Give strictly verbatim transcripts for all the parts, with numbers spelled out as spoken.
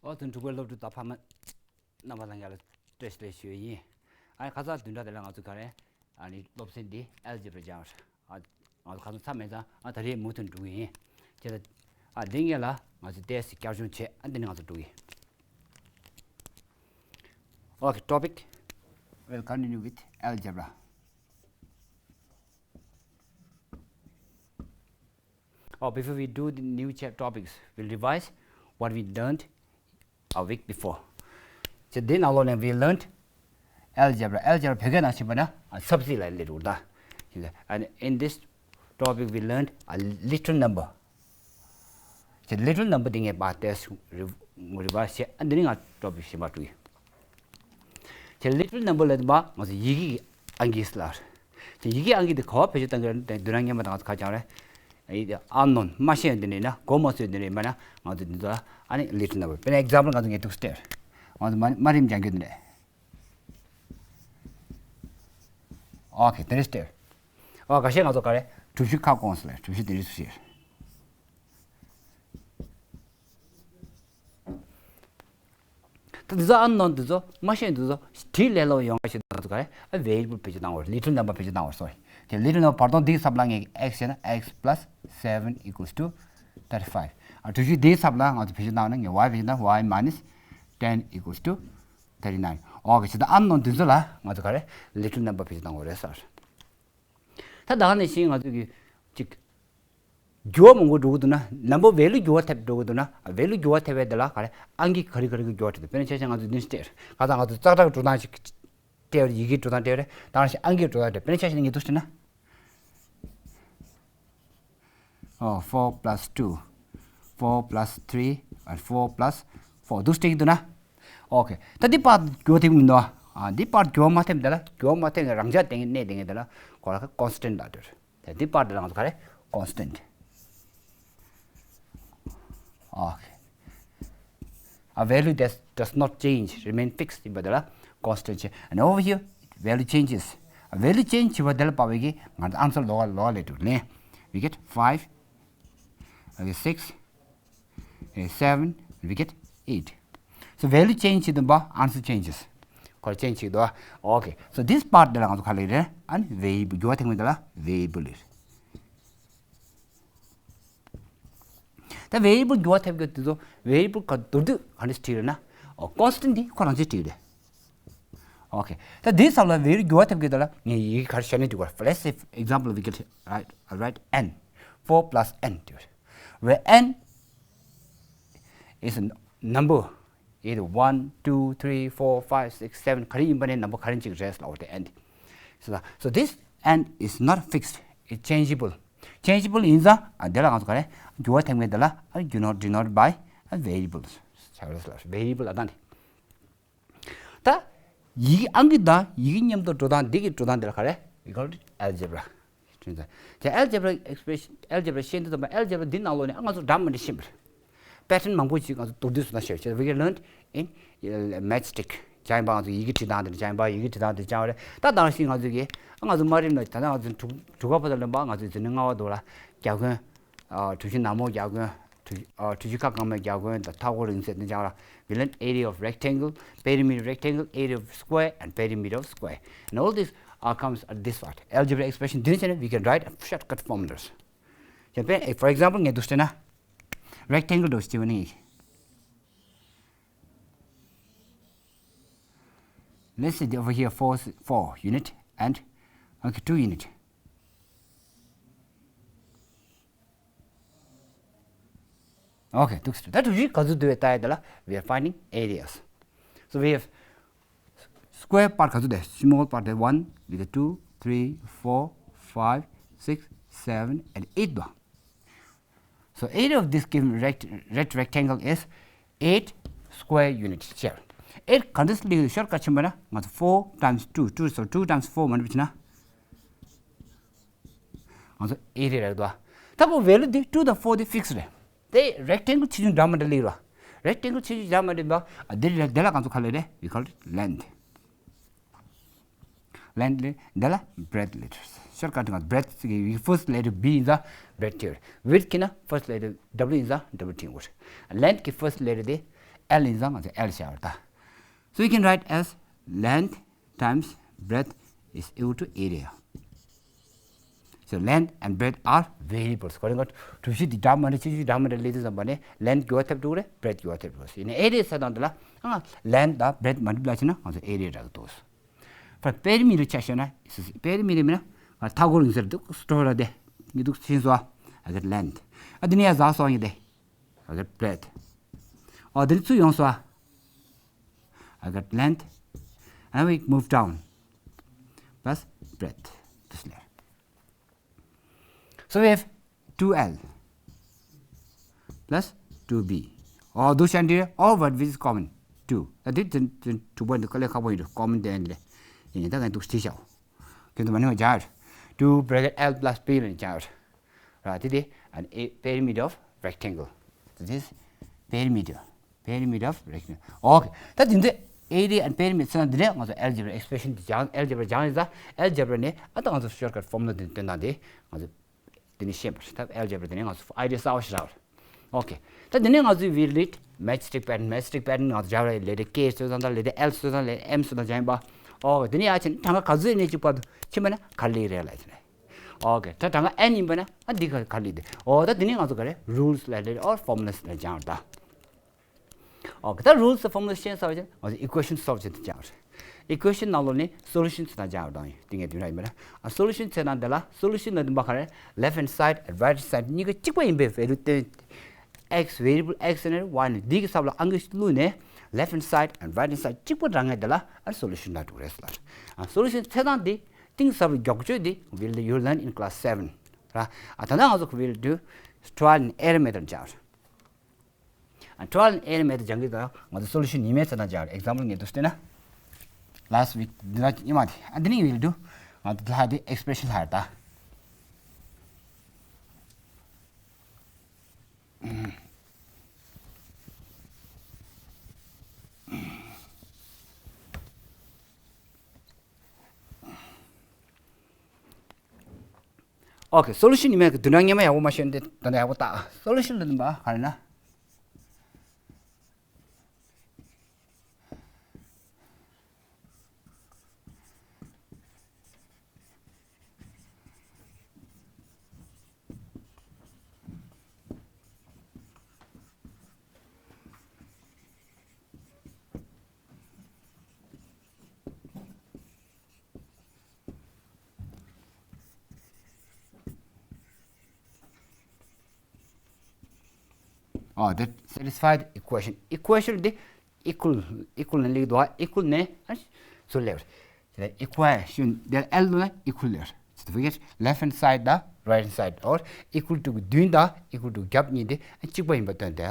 ཨོ་དོན་དྲུག་པའི་སློབ་ཕྲུག་དང་ཕ་མ་རྣམ་པ་ལྷན་རྒྱས་ལ་བཀྲ་ཤིས་བདེ་ལེགས་ཞུ་ཡི་ཡིན། ཨ་ནི་ཁ་སང་བདུན་ཕྲག་དེ་ལ་ང་ཚོ་ག་རེ་ཨ་ནི་སློབ་ཚན་འདི་ཨལ་ཇི་བྷ་ར་སྦྱངས་རེད། ཨ་ང་ཚོ་ཁ་སང་མཚམས་མེད་ཙང་ཨ་ད་རེས་མུ་མཐུད་འགྲོ་གི་ཡིན། བྱས་ཙང་ཨ་འདི་སྔོན་ལ་ང་ཚོ་ཏོག་ཙམ་བསྐྱར་སྦྱོང་བྱས། ཨ་འདི་ནས་ང་ཚོ་འགྲོ་གི་ཡིན། Okay, topic. We'll continue with algebra. Oh, before we do the new cha- topics, we'll revise what we learned a week before. So, then alone we learned algebra. Algebra བོད་སྐད་ནང་ཞུས་པ་ན་ཨ་ཚབ་རྩིས་ལ་སླེབས་འགྲོ་ད། And in this topic we learned a little number. ཁྱེད་ལི་ཊལ་ནམ་བར་འདི་ངས་པར་ཏེས་རི་རི་བར་བྱས། ཨ་འདི་ནི་ང་ཊོ་པིག་གཞན་པ་འགྲོ་ཡིན། ཁྱེད་ལི་ཊལ་ནམ་བར་ལ་འདི་མ་ང་ཚོ་ཡི་གེ་གི་ཨང་ཀི་ལ། ཁྱེད་ཡི་གེ་ཨང་ཀི་འདི་ག་པར་བེད་སྤྱོད་གཏང་གི་རེད། དེ་བསྡུ་ན་སྔོན་མ་དང་ང་ཚོ་ཁ་བྱང་རེད། ཨ་ཡི་ཨན་ནོན་མ་ཤེས་འདི་ནི་ན་གོ་མ་སོས་འདི་ནི་མ་ན་ང་ཚོ་འདི་ཚོ་ཨ་ནི་ལི་ཊལ་ནམ་བར། དཔེར་ན་ཨེག་ཛམ་པལ་ང་ཚོ་ངས་འདུག་སྟེར། ང་ཚོ་མ་མ་རིམ་སྦྱང་རྒྱུ་འདི་རེད། ཨོ་ཁེ་དེ་རེད་སྟེར། ཨོ་ཁ་ཤས་ང་ཚོ་ག་རེ་གྲུ་བཞི་ཁ་སྐོང་ཟེར་ལ་གྲུ་བཞི་དེ་རེད་ཟེར། ད་འདི་ཚོ་ཨ་ནོན་འདི་ཚོ་མ་ཤེས་འདི་ཚོ་བྲིས་ལས་སླ་པོ་ཡོང་བ་ཞིག་ང་ཚོ་ག་རེ་ཨ་ཝེ་རི་ཨེ་བལ་བེད་སྤྱོད་བཏང་བ། ལི་ཊལ་ནམ་བར་བེད་སྤྱོད་བཏང་བ། སོ་རི། དེ་ལི་ཊལ་ནམ་བར་བར་སྟོང་འདིའི་ཚབ་ལ་ངས་ཨེག་སི་བྱས་ན་x plus seven equals to thirty five། ཨ་གྲུ་བཞི་འདིའི་ཚབ་ལ་ང་ཚོ་བེད་སྤྱོད་བཏང་བ་ན་ངས་ཝའི་བེད་སྤྱོད་བཏང་། y minus ten equals to thirty nine། ཨོ་ཁེ་བྱས་ད་ཨ་ནོན་འདི་ཚོ་ལ་ང་ཚོ་ག་རེ་ལི་ཊལ་ནམ་བར་བེད་སྤྱོད་བཏང་བ་རེད་ཟེར། ད་ད་ག་ནང་བཞིན་ང་ཚོ་གི་ཅིག་འགྱུར་བ་མང་པོ་འགྲོ་གི་འདུག་ན། ནམ་བར་ཝེ་ལུ་འགྱུར་བ་ཐེབས་འགྲོ་གི་འདུག་ན། ཝེ་ལུ་འགྱུར་བ་ཐེབས་པའི་དེ་ལ་ག་རེ་ཨང་ཀི་ག་རེ་ག་རེ་གི་འགྱུར་བ་ཐེབས་འདུག་དཔེར་ན་ཆ་བཞག་ང་ཚོ་འདི་སྟེར། ཁ་སང་ང་ཚོ་ཙག་ཙག་འགྲོ་སྟངས་ཤིག་སྟེར། ཡི་གེའི་འགྲོ་སྟངས་སྟེར་རེད། ད་ག་ནང་བཞིན་ཨང་ཀིའི་འགྲོ་སྟངས་སྟེར། དཔེར་ན་ཆ་བཞག་ངས་འདུག་སྟེར་ན། Oh, four plus two, four plus three, and four plus four འདུག་སྟེར་གི་འདུག་ན། ཨོ་ཁེ། ད་འདི་པར་འགྱུར་བ་ཐེབས་མི་འདུག་ཨ། འདི་པར་འགྱུར་བ་མ་ཐེབས་འདི་ལ་འགྱུར་བ་མ་ཐེབས་ཀྱི་རང་འཇགས་དེ་གནས་དེ་གི་དེ་ལ་གོ་ལ་ཁ་ཀོན་སི་ཊན་ཊི་ལ་འདོད། དེ་འདི་པར་དེ་ལ་ང་ཚོ་ག་རེ་ཀོན་སི་ཊན་ཊི། ཨོ་ཁེ། A value that does not change, remain fixed ཡིན་པ་དེ་ལ་ཀོན་སི་ཊན་ཊི་བྱས། And over here value changes. A value change བྱས་པ་དེ་ལ་དཔག་པའི་གི་ང་ཚོ་ཨན་སར་ལོགས་ལོགས་ལས་འགྲོ་ལེན། We get five, okay, six, okay, seven, we get eight. So value change བྱེད་དུས་པ་answer changes. ཁོ་ཅེན་ཇི་བྱེད་དོ། Okay, so this part དེ་ལ་ང་ཚོ་ག་རེ་ལབ་རེད། ཨ་ནི་ཝེ་རི་ཨེ་བལ། འགྱུར་བ་ཐེབས་མཁན་དེ་ལ་ཝེ་རི་ཨེ་བལ་ལབ་རེད། ད་ཝེ་རི་ཨེ་བལ་འགྱུར་བ་ཐེབས་མཁན་དེ་ཚོ་ཝེ་རི་ཨེ་བལ་ག་མདོར་བསྡུས་ག་འདྲ་ཞིག་བྲིས་རེད་ན། ཨོ་ཀོན་སི་ཊན་ཊི་འདི་ཁོ་རང་ཚོས་བྲིས་རེད། Okay, ད་འདིའི་ཚབ་ལ་ཝེ་རི་ཨེ་བལ་འགྱུར་བ་ཐེབས་མཁན་དེ་ལ་ངས་ཡི་གེ་ག་རེ་བྱས་ནས་འབྲི་དགོས། Let's say, for example, we get, right, right, n, four plus n དེ་རེད། Where n is a number, either one, two, three, four, five, six, seven ག་རེ་ཡིན་པ་ནས་ནམ་བར་ག་རེ་ཅིག་རེད་ལབ་པ་དེ་n དེ། So, so this n is not fixed, it's changeable. Changeable ཡིན་ཙང་ཨ་དེ་ལ་ང་ཚོ་ག་རེ་འགྱུར་བ་ཐེབས་མཁན་དེ་ལ་ཨ་denote, denote by a variable བྱ་བ་རེད་ལབ། ཝེ་རི་ཨེ་བལ་ཨ་ད་འདི། ད་ཡི་གེ་ཨང་ཀི་དང་ཡི་གེ་མཉམ་དུ་འགྲོ་སྟངས་འདི་གི་འགྲོ་སྟངས་དེ་ལ་ག་རེ། We call it algebra. དེ་algebra expression, algebra ཤེས་འདོད་དང་པ་algebra འདི་ནང་ལོགས་ནས་ཨ་ང་ཚོ་འདྲ་མི་འདྲ་ཤེས་པ་རེད། པེ་ཊརན་མང་པོ་ཅིག་ང་ཚོ་མདོར་བསྡུས་སུ་ན་ཤེས་བྱས། We can learn in, uh, matchstick. སྦྱངས་པ་ང་ཚོ་ཡི་གེ་བྲིས་སྟངས་དེ་སྦྱངས་པ། ཡི་གེ་བྲིས་སྟངས་དེ་སྦྱངས་པ་རེད། ད་ད་ག་ནང་བཞིན་ང་ཚོ་གི་ཨ་ང་ཚོ་དམའ་རིམ་ལ་ད་ལྟ་ང་ཚོ་དྲུག་དྲུག་པ་བར་དུ་ལོན་པ་ང་ཚོ་འཛིན་གྲྭ་ལྔ་པ་དུ་ལ་རྒྱ་གོན། ཨ་གྲུ་བཞི་ནག་མོ་རྒྱ་གོན། གྲུ་ཨ་གྲུ་བཞི་ཁ་གང་མའི་རྒྱ་གོན་དང་མཐའ་སྐོར་རིང་ཚད་དེ་སྦྱངས་ལ། We learn area of rectangle, perimeter of rectangle, area of square and perimeter of square. And all this, uh, comes at this part. Algebraic expression འདི་ནས་བྱས་ན་we can write shortcut formulas. For example ངས་འདུག་སྟེར་ན། Rectangle འདྲ་བོ་ཞིག་བྱས་པ་ནི། Let's say over here four, four unit and, okay, two unit. Okay, འདུག་སྟེར། ད་གྲུ་བཞི་ག་ཚོད་འདུག་པས་ལྟ་ཡ་དེ་ལ་we are finding areas. So we have square part ག་ཚོད་དེ། Small part དེ་one, we get two, three, four, five, six, seven and eight དོ། So area of this given rect red rectangle is eight square unit བྱས། eight ག་འདྲ་སླེབས་ཀྱི་འདུག་ཤོར་ཀ་ཊི་ཆེན་པོ་ན་ང་ཚོ་four times two, two, so two times four མ་འགྲིག་པ་བྱས་ན། ང་ཚོ་ཨེ་རི་ཡ་རག་འདུག་ཨ། ད་ཁོ་ཝེ་ལུ་འདི་two དང་four འདི་ཕིག་སི་རེད། དེ་རེག་ཊེང་གལ་ཆེ་ཆུང་འདྲ་མི་འདྲ་སླེབས་རོ། རེག་ཊེང་གལ་ཆེ་ཆུང་འདྲ་མི་འདྲ་འདུག་ཨ། འདི་རེད། དེ་ལ་ང་ཚོ་ག་ལབ་རེད། We call it length. Length ལས་འདི་ལ་breadth ལབ་རེད། ཤོར་ཀ་ཊི་ང་breadth གི་first letter B ཡིན་ཙང་breadth ཐེབས་རེད། Width གི་ན་first letter W ཡིན་ཙང་W ཐེབས་དགོས་རེད། Length གི་first letter དེ་ L ཡིན་ཙང་ང་ཚོ་L བྱ་བར་ད། So you can write as length times breadth is equal to area. So length and breadth are variables. ཁོ་རང་གི་གྲུ་བཞི་འདི་འདྲ་མ་འདྲ་ཆུང་ཆུང་འདྲ་མ་འདྲ་སླེབས་དུས་ཙམ་པ་ནས་length གྱུར་བ་ཐེབས་འགྲོ་གི་རེད། breadth གྱུར་བ་ཐེབས་འགྲོ་གི་རེད། ཡིན་ནའི་area ཟེར་དང་འདི་ལ་ཨ་length དང་breadth multiply བྱས་ན་ང་ཚོ་area རག་གི་འདུག For perimeter ཆ་བཞག་ན། perimeter མིན་ན་ང་མཐའ་སྐོར་ཡིན་ཟེར་འདུག་སྤྲོ་ར་དེ་ངས་འདུག་ཕྱིན་སོ། I get length. ཨ་འདི་ནས་ཡར་འཛེགས་སོང་ཡིན་དེ། I get breadth. ཨོ་འདི་ནས་ཚུར་ཡོང་སོ། I get length. And we move down. Plus breadth. This layer. So we have two L plus two B. All those and all what which is common? two. ད་འདི་འདི་འདི་two point ག་ལས་ཁག་པོ་ཡིན་འགྲོ། common དེ་ཡིན་ལེ། ཡིན་ད་ག་འདུག་བྲིས་ཤག་ཁྱོད་ཚོ་མ་ནི་བ་སྦྱར། two bracket L plus B ལ་སྦྱར། ར་དེ་དེ་and a perimeter of rectangle. So this perimeter, perimeter of rectangle. Okay. ད་དེ་འདི་area and perimeter ཟེར་ན་འདི་ནས་ང་ཚོ་algebra expression དེ་སྦྱང་། algebra སྦྱང་ཡིན་ཙང་algebra ནས་ཨ་ད་ང་ཚོ་shortcut formula དེ་སྟོན་སྟངས་དེ་ང་ཚོ་དེ་ནས་ཤེས་པ་རེད། ད་algebra དེ་ནས་ང་ཚོ་idea གསར་པ་ཞིག་རག་པ་རེད། Okay. ད་དེ་ནས་ང་ཚོས་we lead matchstick pattern. matchstick pattern ང་ཚོ་སྦྱར་བ་རེད། letter K བཟོས་ཙང་ད་letter L བཟོས་ཙང་letter M བཟོས་ཙང་སྦྱང་ཡིན་པ། Okay. དེ་ནས་ཡར་ཕྱིན་གྲངས་ཀ་ག་ཚོད་ནས་གཅིག་བར་དུ་ཕྱིན་པ་ན་ག་རེ་སླེབས་རེད་ལབ་ཡིན་ནས། Okay. ད་གྲངས་ཀ་n ཡིན་པ་ན་ཨ་འདི་ག་ག་རེ་སླེབས་དེ། འོ་ད་དེ་ནས་ང་ཚོ་ག་རེ་rules ལབ་རེད། or formulas ལབ་སྦྱང་བ་རེད་ད། Okay. ད་rules formulas ཤེས་ཚར་བ་ཅིག་ང་ཚོ་equation solve བྱེད་དུ་སྦྱང་བ་རེད། equation ནང་ལོགས་ནས་solution བྱེད་སྟངས་སྦྱང་བ་དང་དེ་ངས་དུས་ན་ཡིན་པ་ན། ཨ་solution བྱེད་སྟངས་དེ་ལ་solution ལ་དུམ་པ་ག་རེ། left hand side and right hand side གཉིས་ཀ་གཅིག་པ་ཡིན་པའི་value སྟོན། x, variable x ནས་y ནས་འདི་གི་ཚབ་ལ་ཨང་ཀི་བླུགས་ནས་left hand side and right hand side གཅིག་པ་རག་མཁན་དེ་ལ་ཨ་solution ལབ་འགྲོ་གི་རེད་ཟེར་ལ། ཨ་solution བྱེད་སྟངས་འདི་གཏིང་ཟབ་རུ་མགྱོགས་བྱེད་འདི་will you learn in class seven ར། ཨ་ད་ནང་ང་ཚོ་will do trial and error method སྦྱང་བ་རེད། ཨ་trial and error method སྦྱང་གི་ད་ང་ཚོ་solution ཡིན་མེད་ཚད་ན་སྦྱང་རེད། example ངས་འདུག་སྟེ་ན། last week འདི་ལ་ཉི་མ་དེ་ཨ་འདི་ནི་will do ང་ཚོ་ལྷ་དེ་expression ལྷ་རེད་ད། Okay. solution ཡིན་མེད་ཀྱི་དུས་ན་ཉི་མ་ཡག་པོ་མ་ཤེས་ན་དེ་ད་ནི་ཡག་པོ་ལྟ། solution ལ་འདུག་པ་ག་རེ་ན། Oh, that satisfy the equation. equation དེ་equal, equal ནས་སླེབས་འདུག་ཨ་equal ནས་ཨ་ཚུར་སླེབས་རེད། equation དེ་L ལ་equal ལབ་རེད། ཚུར་དུ་བཀལ། left hand side དང་right hand side or equal to གི་མདུན་དང་equal to རྒྱབ་གཉིས་དེ་གཅིག་པ་ཡིན་པ་སྟོན་ཏེ་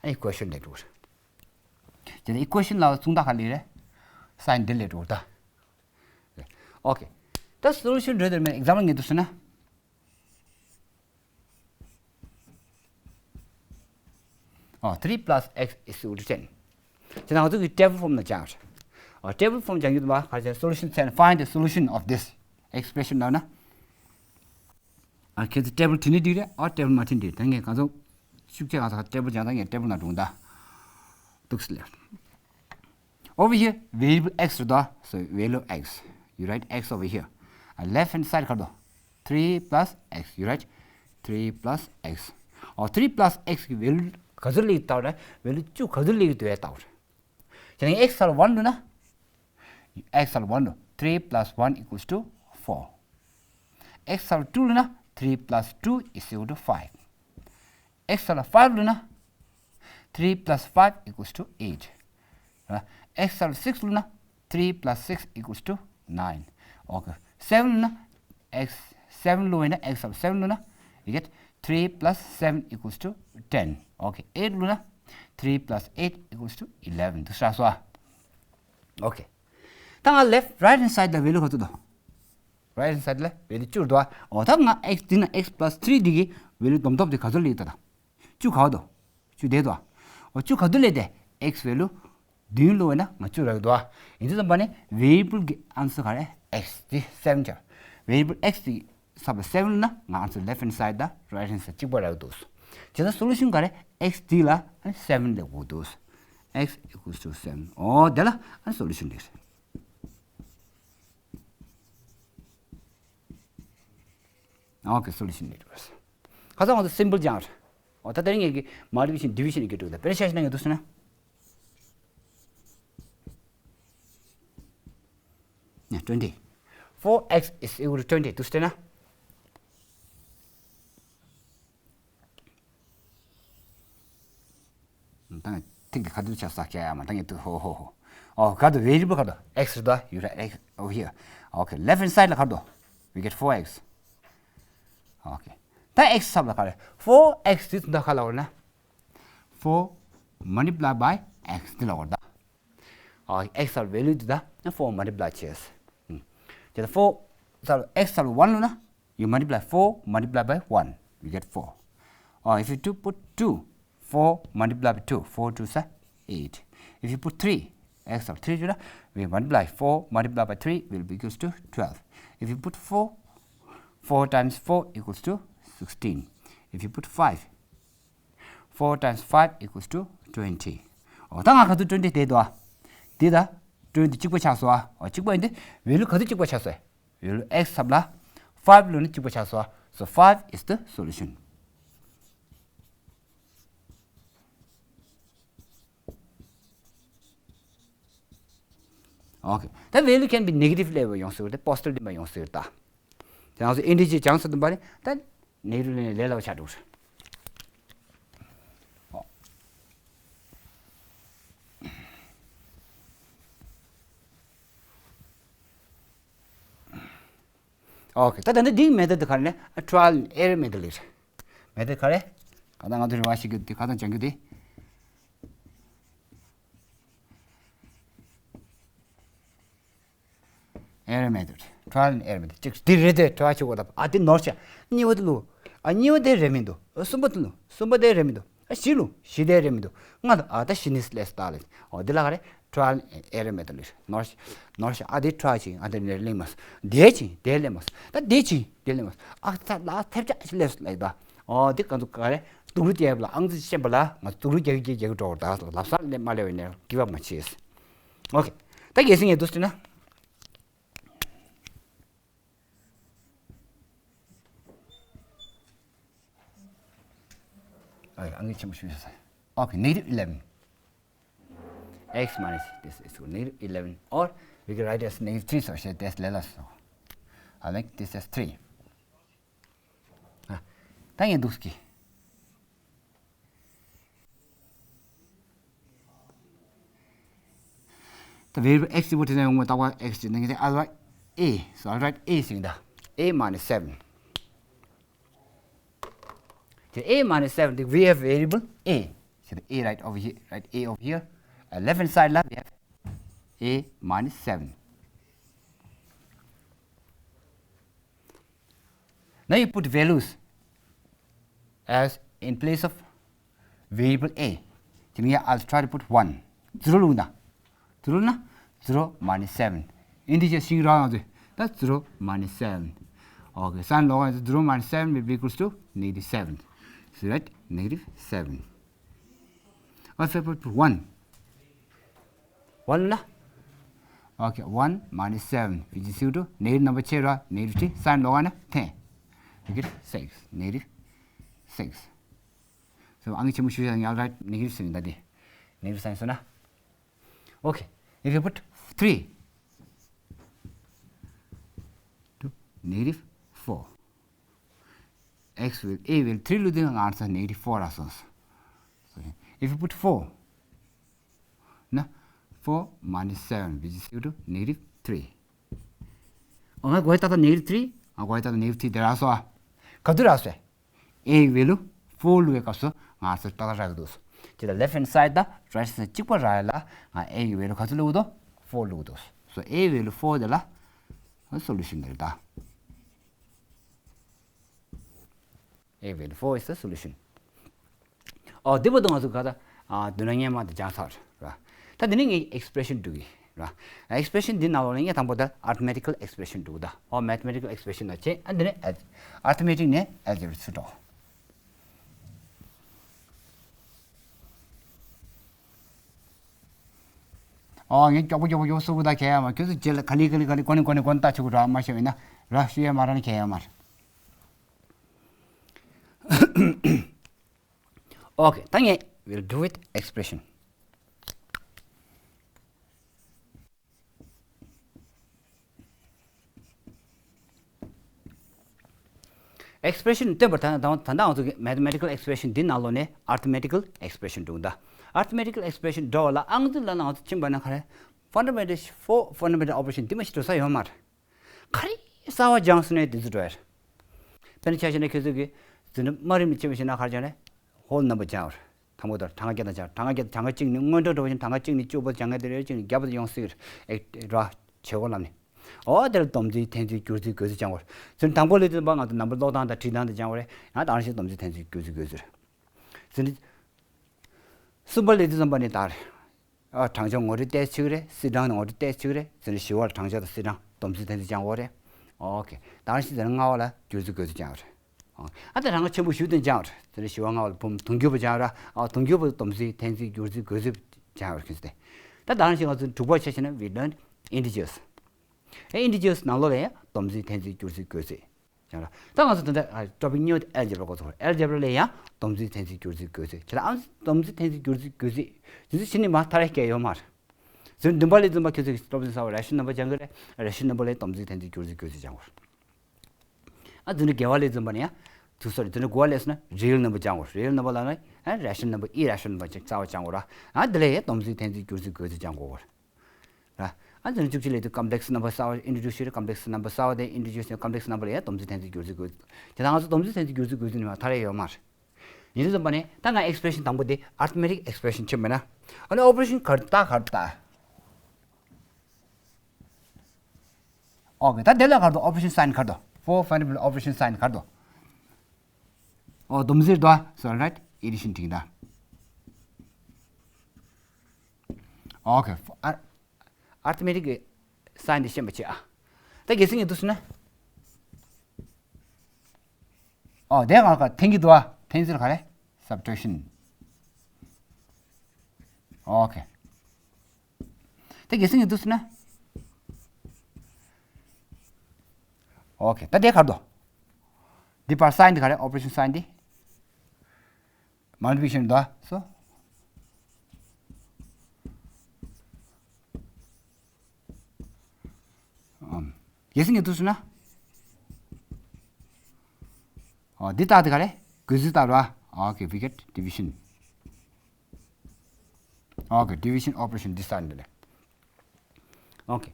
ཨ་equation ལས་འགྲོ་གི་རེད། དེ་ནས་equation ལ་མཚུངས་རྟགས་ག་རེ་རེད། sign འདི་ལས་འགྲོ་གི་རེད་ད། Okay. ད་solution འགྲོ་དེར་མེད་example ངས་འདུག་ཟེར་ན། Oh, three plus x is equal to ten. དེ་ནང་ང་ཚོ་གི་table form ལ་སྦྱང་། Oh, table form སྦྱང་རྒྱུ་དུ་མ་ག་རེ་solution ཚན། find the solution of this expression ལབ་ན། ཨ་ཁྱེད་ཚོ་table བྲིས་ནས་འགྲིག་རེད། ཨ་table མ་བྲིས་འགྲིག་ད་ངས་གང་ཚོ་ཤུགས་ཆེ་གང་ཚོ་table སྦྱང་ད་ངས་table ནང་འགྲོ་ད། འདུག་སེ་ལབ། Over here, variable x རེད་དོ། So, value x. You write x over here. And left hand side ག་རེ་དོ། three plus x. You write three plus x. Oh, three plus x གི་value ག་ཚོད་སླེབས་ཀྱི་ལྟ་བ་རེད། value བཅུ་ག་ཚོད་སླེབས་ཀྱི་འདུག་ལྟ་བ་རེད། དེ་ནས་x ལ་one བླུགས་ན། x ལ་one བླུགས། three plus one equals to four. x ལ་two བླུགས་ན། three plus two is equal to five. x ལ་five བླུགས་ན། three plus five equals to eight. ར། x ལ་six བླུགས་ན། three plus six equals to nine. Okay. seven བླུགས་ན། x seven བླུགས་ན། x ལ་seven བླུགས་ན། you get three plus seven equals to ten. Okay. eight བླུགས་ན། three plus eight equals to eleven. འདུག་སེ་རག་སོང་ཨ། Okay. ད་ང་left, right hand side ལ་value ག་ཚོད་འདུག right hand side ལ་value བཅུ་འདུག་ཨ། འོ་ད་ང་x འདི་ན་x plus three འདི་གི་value བསྡོམས་ཐོབ་དེ་ག་ཚོད་སླེབས་ཀྱི་འདུག་ད། བཅུ་ག་པར་འདུག་བཅུ་བསྡད་འདུག་ཨ། འོ་བཅུ་ག་དུས་སླེབས་ཏེ། x value བདུན་བླུགས་ན་ང་བཅུ་རག་གི་འདུག་ཨ། ཡིན་དུས་ཙམ་པ་ནི་variable གི་answer ག་རེ། x དེ་seven ཆགས། variable x དེ་ཚབ་ལ་seven བླུགས་ན་ང་answer left hand side དང་right hand side གཅིག་པ་རག་གི་འདུག་བྱས་ཙང་solution ག་རེ། x དེ་ལ་seven སླེབས་དགོས་འདུག x equals to seven. ཨོ་དེ་ལ་ཨ་ནི་solution་རེད། Okay, solution་རེད། ཁ་སང་ང་ཚོ་simple་སྦྱངས་རེད། ཨོ་ད་དེ་རིང་ངས་ཀྱི་multiplication division་གི་འགྲོ་གི་ད་དཔེར་ན་ཆ་བཞག་ན་ངས་འདུག་ཟེར་ན། ནས་twenty. Four x is equal to twenty འདུག་ཟེར་ན། ད་ཐིག་འདི་ག་དུས་ཆགས་ས་ཀྱ་ཡ་མ་ད་ངས་ཏུ་ཧོ་ཧོ་ཧོ། ཨོ་ག་དུ་variable་ག་དུ་x་རེད་ད། You write x over here. Okay, left hand side་ལ་ག་དུ། We get four x. Okay, ད་x་ཚབ་ལ་ག་རེ། four x་དེ་ད་ག་ལ་བར་ན། Four multiply by x་དེ་ལ་བར་ད། ཨ་x་ལ་value་དེ་ད་four multiply་བྱས། དེ་ད་four་ཚབ་x་ཚབ་one་ལ་ན། You multiply four multiply by one, you get four. Or if you do put two, four multiply by two, four two are eight. If you put three, x of three, you know, we multiply four multiply by three will be equals to twelve. If you put four, four times four equals to sixteen. If you put five, four times five equals to twenty. ཨོ་ད་ང་ག་ཚོད་twenty་དེ་དོ། དེ་ད་twenty་གཅིག་པ་ཆགས་སོ། ཨོ་གཅིག་པ་ཡིན་ཏེ་value་ག་ཚོད་གཅིག་པ་ཆགས་སོ། value x་ཚབ་ལ་five་ལོ་ནི་གཅིག་པ་ཆགས་སོ། So five is the solution. Okay, the value can be negative level་ཡོང་སྲིད་དེ་positive་ལ་ཡོང་སྲིད་ད། དེ་ང་ཚོ་integer་སྦྱངས་ཚར་དུས་པ་ནི་ད་negative་ལ་ལས་སླ་པོ་ཆགས་འགྲོ། Okay, ད་ད་ནི་འདིའི་method་དེ་ག་རེ་ནི་trial and error method་རེད། method་ག་རེ། ག་ད་ང་ཚོ་རེ་བ་ཞིག་གི་དེ་ག་ད་སྦྱང་རྒྱུ་དེ། Error method, trial and error method. ཅིག་འདི་རེད་དེ་try་བྱེད་དགོས་ད། ཨ་འདི་ནོར་ཤག་གཉིས་པ་དེ་ལུ། ཨ་གཉིས་པ་དེ་རེད་མི་འདུག་ཨ་གསུམ་པ་དེ་ལུ། གསུམ་པ་དེ་རེད་མི་འདུག་ཨ་བཞི་ལུ། བཞི་དེ་རེད་མི་འདུག་ལྔ་དང་ཨ་ད་བཞི་ནི་ལས་སུ་ད་ལས། ཨོ་འདི་ལ་ག་རེ། Trial and error method་ལས། ནོར་ཤག་ནོར་ཤག་ཨ་འདི་try་བྱེད། ཨ་འདི་ནས་ལེན་མ་སོང་། འདི་བྱེད་འདི་ལེན་མ་སོང་། ད་འདི་བྱེད་འདི་ལེན་མ་སོང་། ཨ་ད་ལ་ཐེབས་ཆག་ཅིག་ལས་སུ་ལས་ད། ཨོ་འདི་ག་ཚོད་ག་རེ། སྡུག་རུས་རྒྱག་ལ་ཨང་རྩིས་ཤེས་པ་ལ་ང་སྡུག་རུས་རྒྱག་གི་རྒྱག་གི་འགྲོ་བར་ད་ལབ་ས་ལས་མ་ལས་བས་ནས་give up་མ་བྱེད། Okay, ད་གལ་སྲིད་ངས་འདུག་ཟེར་ན། Okay, ཨང་ཀི་ཆེན་པོ་ཞུ་ཡོད་ས། Okay, negative eleven. X minus this is equal negative eleven, or we can write as negative three, so that's less. So I make this as three. ད་ངས་འདུག་ཟེར་གི། ད་variable x་དེ་བོ་དེ་ནས་ཡོང་བའི་རྟག་པར་x་དེ་ནས་I'll write a. So I'll write a་ཟེར་གི་ད། A minus seven. དེ་a minus seven དེ་we have variable a. So the a right over here, right, a over here. Uh, left hand side ལ་we have a minus seven. Now you put values as in place of variable a. Then here I'll try to put one. Zero ལུགས་ན། Zero ལུགས་ན། Zero minus seven. Integer ཤིང་རང་ཡང་ད་zero minus seven. Okay, sign log zero minus seven will be equals to negative seven. So right, negative seven. Or if I put one. One ལ། Okay, one minus seven, which is equal to negative number ཆེ་ར་negative three, sign log ན་ten. You get six, negative six. So ཨང་ཆེན་མོ་ཞུ་ཡང་ཡང་right, negative seven ད་དེ། Negative sign སོང་ན། Okay, if you put three to negative four. X will, a will three ལུགས་དེ་ང་ཚོ་negative four ལ་སོང་། So if you put four, ན། Four minus seven, which is equal to negative three. ཨོ་ང་གོ་ཡ་ཏག་ཏག་negative three, ང་གོ་ཡ་ཏག་ཏག negative three དེ་རག་སོང་ཨ། ག་དུས་རག་སོང་། a ཡི་value four ལུགས་ཀྱི་སྐབས་སུ་ང་ཚོ་ཏག་ཏག་རག་གི་འདུག་ཅེས་ད་left hand side དང་right hand side གཅིག་པ་རག་ཡ་ལ་ང་a ཡི་value ག་ཚོད་བླུགས་འདུག four བླུགས་འདུག So a value four དེ་ལ་solution དེ་རེད་ད། A value four is the solution. ཨོ་དེ་བར་དུ་ང་ཚོ་ག་ད་ཨ་མདོར་ན་སྔོན་མ་དེ་སྦྱངས་ཚར་ར། ད་དེ་ནས་ངས་expression་འགྲོ་གི་ར། expression འདི་ནང་ལོགས་ལ་ངས་དང་པོ་ད་arithmetical expression འགྲོ་གི་ད། ཨོ་mathematical expression ལ་བྱེད། ཨ་འདི་ནས་al- arithmetic ནས་algebra ཚུར་འགྲོ། ཨོ་ངས་མགྱོགས་པོ་མགྱོགས་པོ་མགྱོགས་པོ་གསུང་གི་ད་གལ་ཡོད་མ་རེད། ཁྱོད་ཚོ་རྗེས་ལ་ག་ལེ་ག་ལེ་ག་ལེ་གོ་ནས་གོ་ནས་གོ་ནས་ལྟ་ཆོག་གི་ར་མ་ཤེས་པ་ཡིན་ན་ར་ཤེས་ཡ་མ་ར་ནས་གལ་ཡོད་མ་རེད། ཨོ་ཁེ། ད་ངས་we'll do with expression. Expression སྟོན་པར་ད་ད་ད་ལྟ་ང་ཚོ་གི་mathematical expression འདི་ནང་ལོགས་ནས་arithmetical expression འགྲོ་གི་འདུག arithmetical expression འགྲོ་བ་ལ་ཨང་རྩིས་ལ་ང་ཚོ་ཕྱིན་པ་ན་ག་རེ། fundamental four fundamental operation འདི་མ་ཞིག་འགྲོ་ས་ཡོད་མ་རེད། ག་རེ་གསར་བ་སྦྱངས་སོང་ནས་འདི་ཚོ་འགྲོ་ཡ་རེད། དཔེར་ན་ཆ་བཞག་ན་ཁྱོད་ཚོ་གི་འཛིན་གྲྭ་དམའ་རིམ་ནས་ཕྱིན་པ་ཞིག་ན་ག་རེ་སྦྱངས་རེད། whole number སྦྱངས་རེད། དང་པོ་དང་གྲངས་ཀ་བརྒྱད་དང་སྦྱངས། གྲངས་ཀ་བརྒྱད་དང་གྲངས་ཀ་གཅིག་ནས་སྔོན་འགྲོ་འགྲོ་བཞིན་གྲངས་ཀ་གཅིག་ནས་བཅུ་བར་སྦྱང་མཁན་དེ་རེད། གཅིག་ནས་བརྒྱད་བར་ཡོང་སྲིད་རེད། ཨེ་ར་བྱེད་སྒོ་ལམ་ནས། ཨོ་དེ་ལ་སྡོམ་རྩིས་འཐེན་རྩིས་སྒྱུར་རྩིས་བགོ་རྩིས་སྦྱང་དགོས་རེད། ཚུར་དང་པོ་སླེབས་དུས་ཙམ་པ་ང་ཚོ་ནམ་བར་ཀློག་སྟངས་དང་བྲིས་སྟངས་དེ་སྦྱང་དགོས་རེད། ཡང་དེ་ནང་བཞིན་སྡོམ་རྩིས་འཐེན་རྩིས་སྒྱུར་རྩིས་བགོ་རྩིས་རེད། ཚུར་གསུམ་པ་སླེབས་དུས་ཙམ་པ་ནས་ད་རེད། ཨ་གྲངས་ཆུང་ངོ་སྤྲོད་ཏོག་ཙམ་བྱེད་ཀྱི་རེད། སིལ་གྲངས་ངོ་སྤྲོད་ཏོག་ཙམ་བྱེད་ཀྱི་རེད། དེ་ནས་བཞི་བ་ལ་གྲངས་ཆུང་དང་སིལ་གྲངས་སྡོམ་རྩིས་འཐེན་རྩིས་སྦྱང་དགོས་རེད། ཨོ་ཁེ། ད་ག་ནང་བཞིན་དེ་ནས་ལྔ་བ་ལ་སྒྱུར་རྩིས་བགོ་རྩིས་སྦྱང་དགོས་རེད། ཨ་དེ་གྲངས་ཀ་ཆེན་པོ་ཞེ་པོ་དེ་སྦྱང་དགོས་རེད། དེ་ནས་བཞི་བ་ལྔ་བ་ལ་བུམ་དུང་ཕྱུར་བུ་སྦྱང་དགོས་རེད། ཨ་དུང་ཕྱུར་བུ་སྡོམ་རྩིས་འཐེན་རྩིས་སྒྱུར་རྩིས་བགོ་རྩིས་སྦྱང་དགོས་རེད། ཁྱོད་ཚོ་དེ། ད་ད་ག་ནང་བཞིན་ང་ཚོ་དྲུག་པ་ཆ་བཞག་ན་we learned integers. ཨེ་integers ནང་ལོགས་ལ་ཡང་སྡོམ་རྩིས་འཐེན་རྩིས་སྒྱུར་རྩིས་བགོ་རྩིས་སྦྱང་ར། ད་ང་ཚོ་ད་ལྟ་ཨ་topic new algebra འགོ་ཚུགས། algebra ལ་ཡང་སྡོམ་རྩིས་འཐེན་རྩིས་སྒྱུར་རྩིས་བགོ་རྩིས་བྱས་ལ། ཨང་སྡོམ་རྩིས་འཐེན་རྩིས་སྒྱུར་རྩིས་བགོ་རྩིས་དེ་ཚོ་གཞི་ནས་མ་མཐར་སྐྱེལ་ཡོད་མ་རེད། ཚུར་བདུན་པ་སླེབས་ཙམ་པ་ཁྱོད་ཚོས་སློབ་ཚན་གསར་པ་rational number སྦྱང་གི་རེད། rational number ལ་སྡོམ་རྩིས་འཐེན་རྩིས་སྒྱུར་རྩིས་བགོ་རྩིས་སྦྱང་དགོས་རེད། ཨ་འཛིན་གྲྭ་བརྒྱད་པ་སླེབས་ཙམ་པ་ནས་ཡང་། ཚུར་སོ་རེད། འཛིན་གྲྭ་དགུ་པ་སླེབས་སོང་ན་real number སྦྱང་དགོས། real number ལ་ནི་ཨ་rational number irrational number ཅིག་རྩ་བ་སྦྱང་དགོས་ར། ཨ་འདི་ལ་ཡང་སྡོམ་རྩིས་འཐེན་རྩིས་སྒྱུར་རྩིས་བགོ་རྩིས་སྦྱང་དགོས་ར། ཨ་འཛིན་གྲྭ་བཅུ་གཅིག་སླེབས་དུས་complex number གསར་པ་introduce བྱས་རེད། complex number གསར་པ་དེ་introduce བྱས། complex number ལ་ཡང་སྡོམ་རྩིས་འཐེན་རྩིས་སྒྱུར་རྩིས་བགོ་རྩིས། དེ་དང་ང་ཚོ་སྡོམ་རྩིས་འཐེན་རྩིས་སྒྱུར་རྩིས་བགོ་རྩིས་ནས་མ་མཐར་ཡོད་མ་རེད། ཡིན་དུས་ཙམ་པ་ནས་ད་ང་expression དང་པོ་དེ་arithmetic expression བྱས་མེད་ན། ཨ་ནི་operation ག་རེ་ལྟ་ག་རེ་ལྟ། ཨོ་ཁེ། ད་དེ་ལ་ག་རེ་འདུག operation sign ག་རེ་འདུག four fundamental operation sign ག་རེ་འདུག་ཨོ་སྡོམ་རྩིས་འདུག sorry, right, addition བྲིས་ད། ཨོ་ཁེ། arithmetic sign དེ་ཤེས་པ་བྱེད་ཨ། ད་གལ་སྲིད་ངས་འདུག་ཟེར་ན། ཨོ་དེ་ག་ག་འཐེན་གྱི་འདུག་ཨ། འཐེན་ཟེར་ག་རེ། subtraction. ཨོ་ཁེ། དེ་གལ་སྲིད་ངས་འདུག་ཟེར་ན། ཨོ་ཁེ། ད་དེ་ག་རེ་འདུག་འདི་པར་sign དེ་ག་རེ། operation sign དེ། multiplication འདུག་ཨ། སོ། ཨམ། གལ་སྲིད་ངས་འདུག་ཟེར་ན། ཨོ་འདི་ལྟ་དེ་ག་རེ། བགོ་རྩིས་ལྟ་ར། ཨོ་ཁེ། we get division. ཨོ་ཁེ། division operation འདི་ས་འདི་ལས། ཨོ་ཁེ།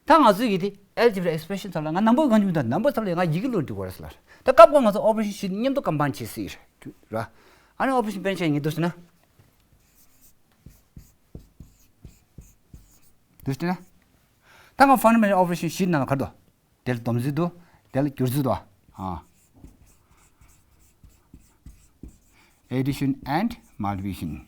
ད་ང་ཚོའི་གི་དེ་algebra expression ཚབ་ལ་ང་number གང་ཅི་མི་འདུག number ཚབ་ལ་ང་ཡི་གེ་ལོན་འགྲིག་གོ་ར་ཟེར་ལ། ད་སྐབས་འགའ་ང་ཚོ་operation བཞི་མཉམ་དུ་combine བྱེད་སྲིད་ར། ཨ་ནི་operation དཔེར་ན་ཆ་ངས་འདུག་ཟེར་ན། འདུག་ཟེར་ན། ད་ང་fundamental operation བཞི་ནང་ལ་ག་རེ་འདུག་དེར་སྡོམ་རྩིས་འདུག་དེར་སྒྱུར་རྩིས་འདུག་ཨ། addition and multiplication.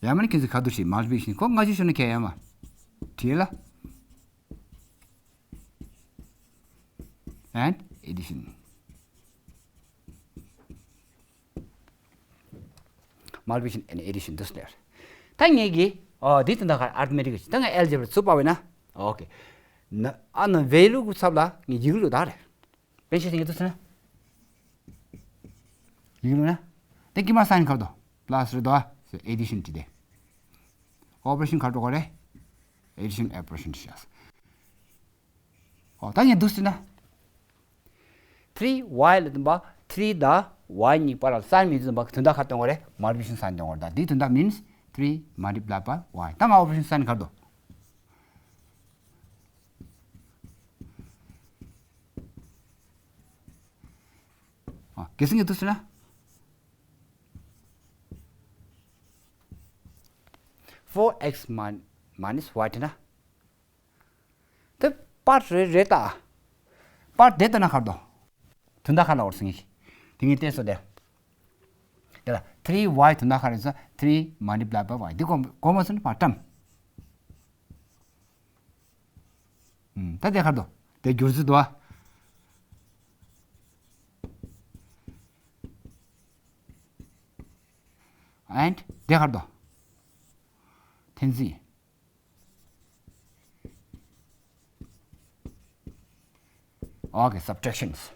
ཡང་མིན་ཁྱེད་ཚོས་ག་འདུག་ཞིག multiplication ཁོ་ང་ཅི་ཤོད་ན་ཁྱད་ཡོད་མ། བྲིས་ལ། and addition. multiplication and addition འདུག་ཟེར། ད་ངས་ཀྱི་ཨོ་འདི་དོན་དག་ག་arithmetic ད་ང་algebra ཚུར་པ་བས་ན། ཨོ་ཁེ། ན་ཨ་ན་value གི་ཚབ་ལ་ངས་ཡི་གེ་ལོན་ད་རེད། དཔེར་ན་ཆ་ངས་འདུག་ཟེར་ན། ཡི་གེ་ལོན་ན། དེ་དཀྱིལ་མ་sign ག་རེ་འདུག plus རེད་དོ། addition བྲིས་ཏེ། operation ག་རེ་འགྲོ་ག་རེད། addition operation བྲིས་ཤག་ཨོ་ད་ངས་འདུག་ཟེར་ན། three y ལ་བསྟུན་པ་three དང་y གཉིས་བར་ལ་sign མི་བསྟུན་པ་དོན་དག་ག་སྟོན་དགོས་རེད། multiplication sign སྟོན་དགོས་རེད། ད་འདིའི་དོན་དག་means three multiply by y ད་ང་operation sign ག་རེ་འདུག་ཨ་གལ་སྲིད་ངས་འདུག་ཟེར་ན། four x minus y དེ་ན། དེ་པར་རེད་རེད་ད། པར་དེ་ལྟ་ན་ག་རེ་འདུག་དོན་དག་ག་རེ་ལབ་དགོས་རེད་ཟེར་ངས། དེ་ངས་བལྟས་སོ་དེ། དེ་ལ་three y དོན་དག་ག་རེ་ཟེར། three multiply by y དེ་གོ་གོ་མ་སོང་ན་པར་བཀྲམ། ཨུམ། ད་དེ་ག་རེ་འདུག་དེ་སྒྱུར་རྩིས་འདུག་ཨ། and དེ་ག་རེ་འདུག་འཐེན་རྩིས། Okay, subtractions.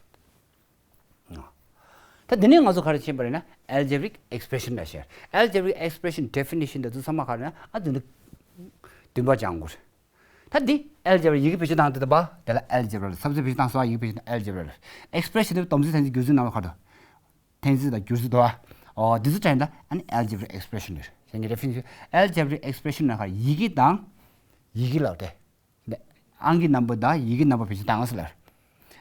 ད་འདི་ནས་ང་ཚོ་ག་རེ་ཤེས་པ་རེད་ན། algebraic expression ལ་ཤེས། algebraic expression definition དེ་ཚོ་ཚང་མ་ག་རེ་ན། ཨ་འདི་འདི་བདུན་པ་སྦྱང་དགོས། ད་འདི་algebra ཡི་གེ་བེད་སྤྱོད་བཏང་དུས་ད་པ་དེ་ལ་algebra ལ། ས་བཅད་བེད་སྤྱོད་བཏང་སོང་། ཡི་གེ་བེད་སྤྱོད་བཏང་algebra ལ། expression དེ་སྡོམ་རྩིས་འཐེན་རྩིས་བསྒྱུར་རྩིས་ནང་ལ་ག་རེ་འདུག་འཐེན་རྩིས་དང་བསྒྱུར་རྩིས་འདུག་ཨ། ཨོ་འདི་ཚོ་དྲན་ད། ཨ་ནི་algebraic expression རེད། ཁྱེད་ཀྱི་definition algebraic expression ལ་ག་ཡི་གེ་དང་ཡི་གེ་ལ་སྟེ། ཨང་ཀི་རྣམ་པ་དང་ཡི་གེ་རྣམ་པ་བེད་སྤྱོད་བཏང་ཟེར་ལ།